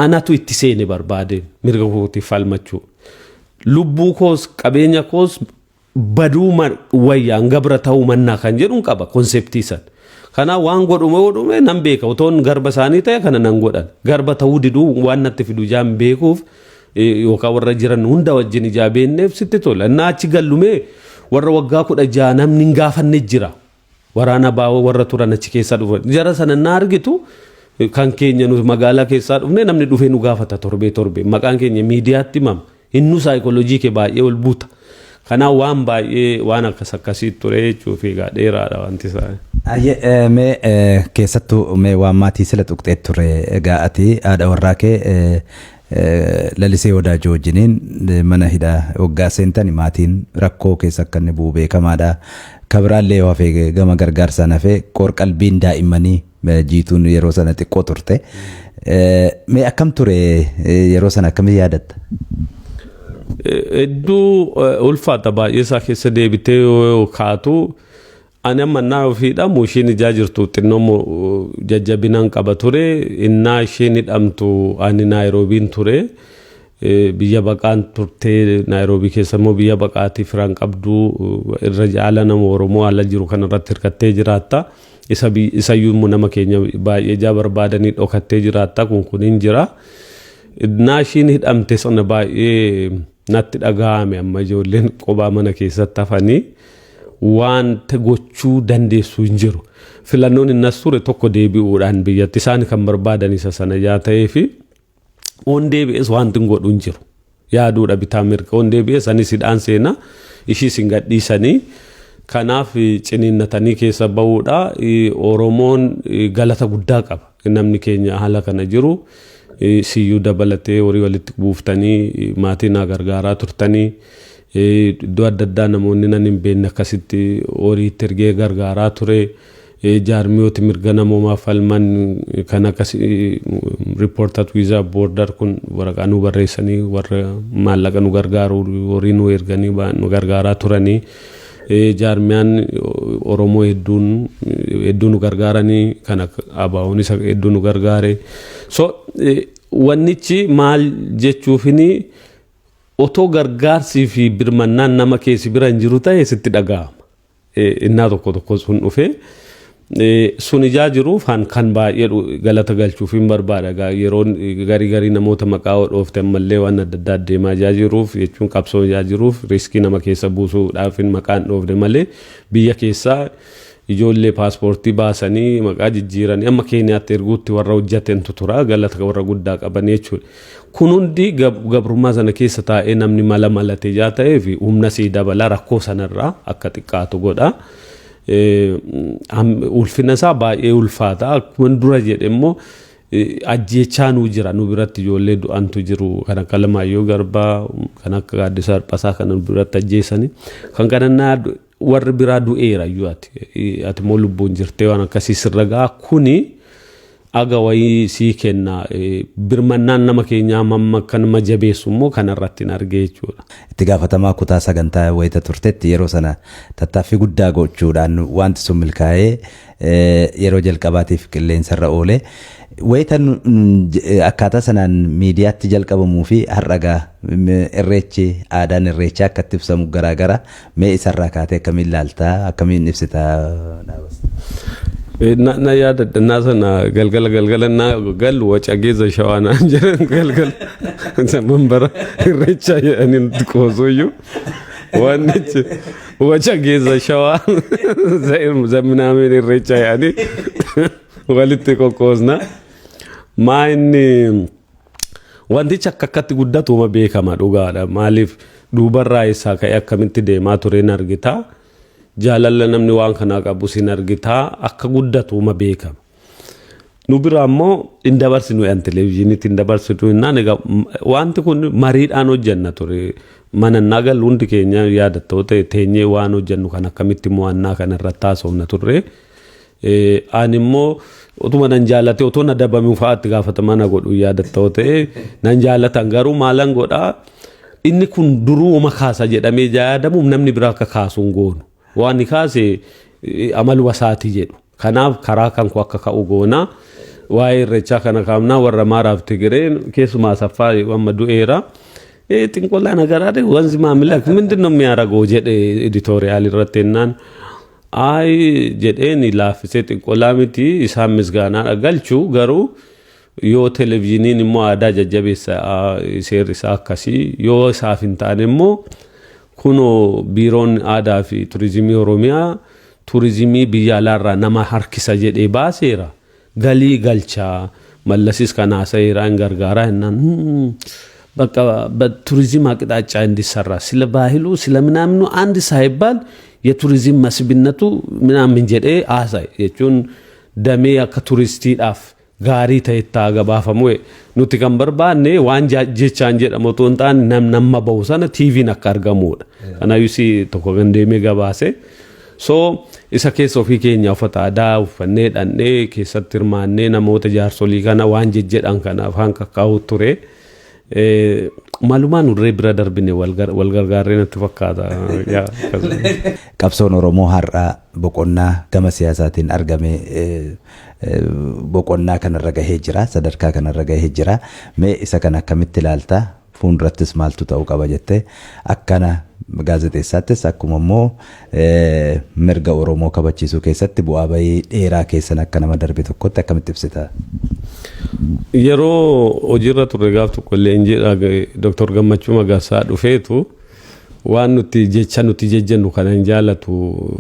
anatu itti seene barbaade mirga kootiif falmachuu. Lubbuu koos qabeenya koos baduu wayyaan gabra ta'uu mannaa kan jedhuun qaba concept san. Kanaaf waan godhume godhume nan beeka. Otoon garba isaanii ta'e kana nan godhan. Garba ta'uu diduu waan natti fidu ijaan beekuuf, yookaan warra jiran hunda wajjin ijaa beekneef sitti tola. Innaa achi gallumee warra waggaa 16 namni hin gaafanne jira. Waraana baawoo warra turan achi keessa dhufan. Jara sana na argitu, kan keenya nu magaalaa keessaa dhufne namni dhufee nu gaafata torbee torbee. Maqaan keenya miidiyaatti himama. Innu saayikooloojii kee baay'ee ol buuta. Kanaaf waan baay'ee waan akkas akkasii ture jechuuf, egaa dheeraadha wanti isaa. Ayyee, mee keessattuu mee waan maatii sila tuqxee ture. Egaa ati haadha warraa kee Lalisee Wadaajoo wajjiniin mana hidhaa waggaa seentan maatiin rakkoo keessa akka inni bu'u beekamaadha. Kabiraallee yoo hafee gama gargaarsaan hafee qoor-qalbiin daa'immanii, Jiituun yeroo sana xiqqoo turte. Mee akkam ture yeroo sana, akkamiin yaadatta? Hedduu ulfaata. Baay'ee isaa keessa deebitee yoo kaatu, ani amma innaa ofiidhamu isheen ijaa jirtu xinnoo jajjabinaan qaba ture. Innaa isheen hidhamtu ani Naayiroobiin ture. Biyya baqaan turtee, Naayiroobii keessa immoo biyya baqaatii firaan qabdu, irra jaala nama Oromoo haala jiru kanarratti hirkattee jiraatta. Isa isayyuu immoo nama keenya baay'ee ijaa barbaadanii dhokattee jiraatta, kun kun hin jira. Innaa ishiin hidhamte sana baay'ee natti dhaga'ame. Amma ijoolleen qobaa mana keessatti hafanii wanta gochuu dandeessu hin jiru. Filannoon innas ture tokko deebi'uudhaan biyyatti isaan kan barbaadan isa sana ijaa ta'ee fi on deebi'es wanti hin godhu hin jiru. Yaaduudha bitaa mirga, on deebi'es anis hidhaan seenaa, ishiis hin gadhiisanii. Kanaaf ciniinnatanii keessa bahuudha. Oromoon galata guddaa qaba. Namni keenya haala kana jiru siyyuu dabalatee horii walitti buuftanii maatii naa gargaaraa turtanii, iddoo adda addaa namoonni nan hin beekne akkasitti horii itti ergee gargaaraa ture. Jaarmiyooti mirga namoomaa falman kan akkas Reporters Without Border kun waraqaa nu barreessanii, warra maallaqa nu gargaaru horii nu erganii nu gargaaraa turanii. Jaarmiyaan Oromoo hedduun hedduu nu gargaaranii, kan akka ABO'nis hedduu nu gargaare. So wannichi maal jechuufini, otoo gargaarsii fi birmannaan nama keessi bira hin jiru ta'e sitti dhaga'ama. Innaa tokko tokko sun dhufee sun ijaa jiruuf kan baay'ee galata galchuuf hin barbaada. Yeroo garii garii namoota maqaa dhoofte ammallee waan adda addaa deemaa ijaa jiruuf, jechuun qabsoo ijaa jiruuf, risk nama keessa buusuudhaaf maqaan dhoofne malee, biyya keessaa ijoollee paaspoortii baasanii maqaa jijjiiranii amma Keeniyaatti erguutti warra hojjetantu tura, galata warra guddaa qaban jechuudha. Kun hundi gabrummaa sana keessa taa'ee namni mala malate ijaa ta'ee fi humna sii dabala, rakkoo sanarraa akka xiqqaatu godha. Ulfina isaa baay'ee ulfaata. Akkuma dura jedhe immoo ajjeechaanuu jira, nu biratti ijoollee du'antu jiru, kan akka Lamaayyoo Garbaa, kan akka Gaaddisaa Hirphasaa kan biratti ajjeesanii, kan kanannaa warri biraa du'eera iyyuu, ati immoo lubbuun jirtee waan akkasii sirra ga'a. Kuni aga wayii sii kenna, birmannaan nama keenyaa amma akka nama jabeessu immoo kanarratti hin argee jechuudha. Itti gaafatamaa kutaa sagantaa wayita turtetti yeroo sana tattaaffii guddaa gochuudhaan wanti sun milkaa'ee yeroo jalqabaatiif qilleensarra oole. Wayita akkaataa sanaan miidiyaatti jalqabamuu fi har'a irreechi, aadaan irreechaa akkatti ibsamu garaagara, mee isarraa kaatee akkamiin ilaaltaa, akkamiin ibsitaa? Na yaadadha, naa sana galgala galgala naa gallu waca geessa shawaa naan jedhan, galgala manbara irreechaa jedhanii nutti qoosuyyuu, wannichi waca geessa shawaa zamminaameen irreechaa jedhanii walitti qoqqoosna. Maa inni wantichi akka akkatti guddatuma beekama dhugaadha. Maaliif, duubarraa eessaa ka'ee akkamitti deemaa tureen argita. Jaalala namni waan kanaa qabu sin argitaa, akka guddatuma beekama. Nu bira immoo hin dabarsinu, yan televezyiiniitti hin dabarsinu jennaan, egaa wanti kun mariidhaan hojjenna ture. Mana nagal hundi keenya yaadattoo ta'e teenyee waan hojjennu kan akkamitti mo'annaa kana irratti haasofna turre. Ani immoo utuma nan jaalate, otoo na dabamuu fa'aatti gaafatama na godhu yaadattoo ta'e nan jaalatan, garuu maalan godhaa, inni kun duruu kaasa jedhamee yaadamuuf namni biraa akka kaasu hin goonu. Waan inni kaase amaluma isaatii jedhu. Kanaaf karaa kan koo akka ka'u goona. Waa'ee Irreechaa kana kaafnaa warra Amaaraaf Tigireen keessumaa Asaffaa amma du'eera. ጥንቆላ ነገር አይደል ወንዝ ማምለክ ምንድን ነው የሚያደርገው jedhe editorial irratti jennaan, ay jedheen laaffisee, xinqolaa miti, isaan misgaanaa galchuu, garuu yoo televezyiiniin immoo aadaa jajjabeessa, seerri isaa akkasii yoo isaaf hin taane immoo kunoo Biiroon Aadaa fi Turizimii Oromiyaa turizimii biyya alaarraa nama harkisa jedhee baaseera, galii galchaa, Mallasis kan haasa'eera, hin gargaaraa jennaan, በቃ በቱሪዝም አቅጣጫ እንዲሰራ ስለ ባህሉ ስለ ምናምኑ አንድ ሳይባል የቱሪዝም መስህብነቱ ምናምን jedhee haasa'e jechuun damee akka turistiidhaaf gaarii ta'etti haa gabaafamu. Nuti kan barbaanne waan jechaan jedhamu otoo hin taane nam nama bahu sana TV'n akka argamudha. Kanaayyuu si tokko kan deemee gabaase. So isa keessa ofii keenya uffata aadaa uffannee dhandhee keessatti hirmaannee namoota jaarsolii kana waan jejjedhan kana afaan kakkaa'u ture. Malumaan urree bira darbine wal gargaarree natti fakkaata. Qabsoon Oromoo har'a boqonnaa gama siyaasaatiin argame, boqonnaa kanarra gahee jira, sadarkaa kanarra gahee jira. Mee isa kana akkamitti ilaalta? Fuuldurattis maaltu ta'uu qaba jettee akkana gaazexeessaattis, akkuma immoo mirga Oromoo kabachiisuu keessatti bu'aa bahii dheeraa keessan akka nama darbe tokkotti akkamitti ibsita? Yeroo hojiirra turre gaaf tokko illee jedha, Dr. Gammachuu Magarsaa dhufeetu waan nuti jecha nuti jejjennu kana hin jaallatu,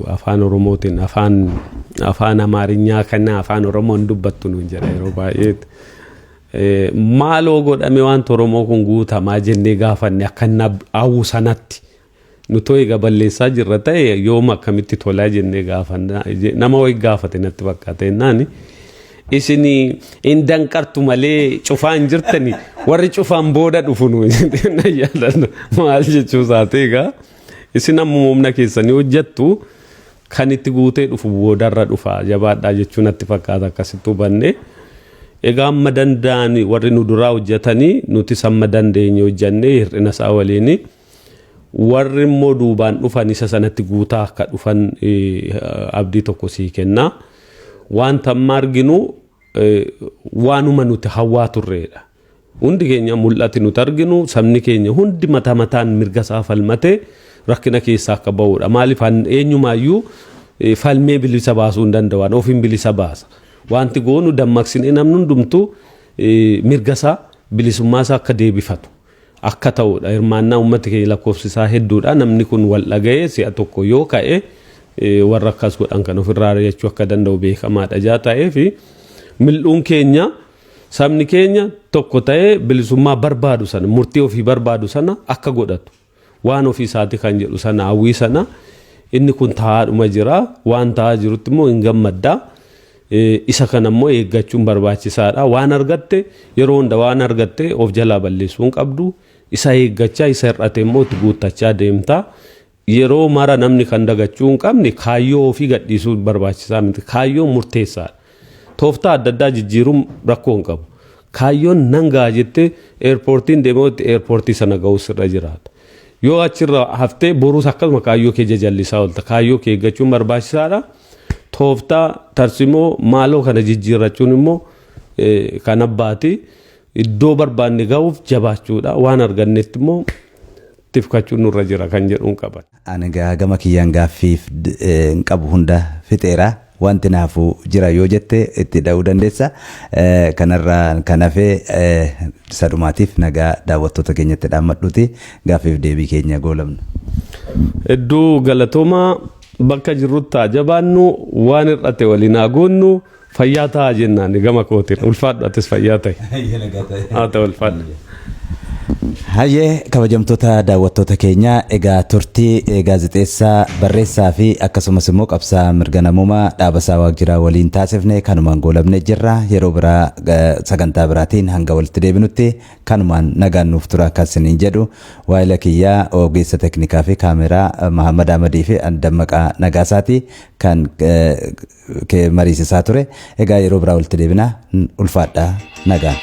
afaan Oromootiin afaan Amaarinyaa kana afaan Oromoon dubbattu nuun jedha yeroo baay'ee. Maaloo godhame wanta Oromoo kun guutamaa jennee gaafanne akka inni hawwu sanatti nu egaa balleessaa jirra ta'e yooma akkamitti tolaa jennee gaafanna, nama wayi gaafate natti fakkaata jennaani. Isin hin danqartu malee cufaa hin jirtani, warri cufaan booda dhufu nu yaadan maal jechuu isaati. Egaa isin amma humna keessanii hojjettu, kan itti guutee dhufu boodarra dhufa, jabaadhaa jechuu natti fakkaata akkasitti hubanne. Egaa amma danda'an warri nu duraa hojjetanii, nutis amma dandeenye hojjannee hir'ina isaa waliin, warri immoo duubaan dhufan isa sanatti guutaa akka dhufan abdii tokko sii kenna. Wanta amma arginu waanuma nuti hawwaa turreedha. Hundi keenya mul'ati nuti arginu sabni keenya hundi mataa mataan mirga isaa falmatee rakkina keessaa akka ba'uudha. Maaliif eenyumaayyuu falmee bilisa baasuu hin danda'an, ofiin bilisa baasa. Wanti goonu dammaqsinee namni hundumtuu mirga isaa, bilisummaa isaa akka deebifatu akka ta'udha. Hirmaannaa uummata keenya lakkoofsi isaa hedduudha. Namni kun wal dhaga'ee si'a tokko yoo ka'e warra akkas godhan kan ofirraa ari'achuu akka danda'u beekamaadha. Jaa ta'ee fi mil'uun keenya sabni keenya tokko ta'ee bilisummaa barbaadu sana, murtii ofii barbaadu sana akka godhatu, waan ofii isaati kan jedhu sana, hawwii sana inni kun taa'aadhuma jira. Waan taa'aa jirutti immoo hin gammaddaa. Isa kana immoo eeggachuun barbaachisaadha. Waan argatte yeroo hunda waan argatte of jalaa balleessuu hin qabdu. Isa eeggachaa, isa hir'ate immoo itti guuttachaa deemta. Yeroo mara namni kan dagachuu hin qabne kaayyoo ofii gadhiisuu barbaachisaa miti. Kaayyoon murteessaadha. Tooftaa adda addaa jijjiiruun rakkoo hin qabu. Kaayyoon nan ga'a jettee eerpoortiin deemuutti eerpoortii sana ga'uu sirra jiraata. Yoo achirra haftee boruus akkasuma kaayyoo kee jajallisaa oolta. Kaayyoo kee eeggachuun barbaachisaadha. Tooftaa tarsimoo maaloo kana jijjiirrachuun immoo kan abbaati. Iddoo barbaanne ga'uuf jabaachuudha. Waan argannetti immoo tifkachuun nurra jira kan jedhuun qaban. Ani gama kiyyaan gaaffiif hin qabu hunda fixeera. Wanti naafuu jira yoo jette itti dha'uu dandeessa. Kanarraa kan hafee sadhumaatiif nagaa daawwattoota keenyatti dhaammadhuuti gaaffiif deebii keenya goolabna. Hedduu galatoomaa, bakka jirrutti haa jabaannu, waan hir'ate waliin haa goonnu, fayyaa ta'aa jennaan gama kootiin, ulfaadhu, atis fayyaa ta'e. Haa ta'u, ulfaadhu. Hayyee, kabajamtoota daawwattoota keenya, egaa turtii gaazexeessaa, barreessaa fi akkasumas immoo qabsaa mirga namummaa Dhaabasaa Waaqjiraa waliin taasifne kanumaan goolabnee jirra. Yeroo biraa sagantaa biraatiin hanga walitti deebinutti kanumaan nagaan nuuf tura akka isiniin jedhu waayila kiyyaa ogeessa teknikaa fi kaameraa Mahammad Ahmadii fi Dammaqaa Nagaasaati kan mariisisaa ture. Egaa yeroo biraa walitti deebina, ulfaadhaa, nagaan.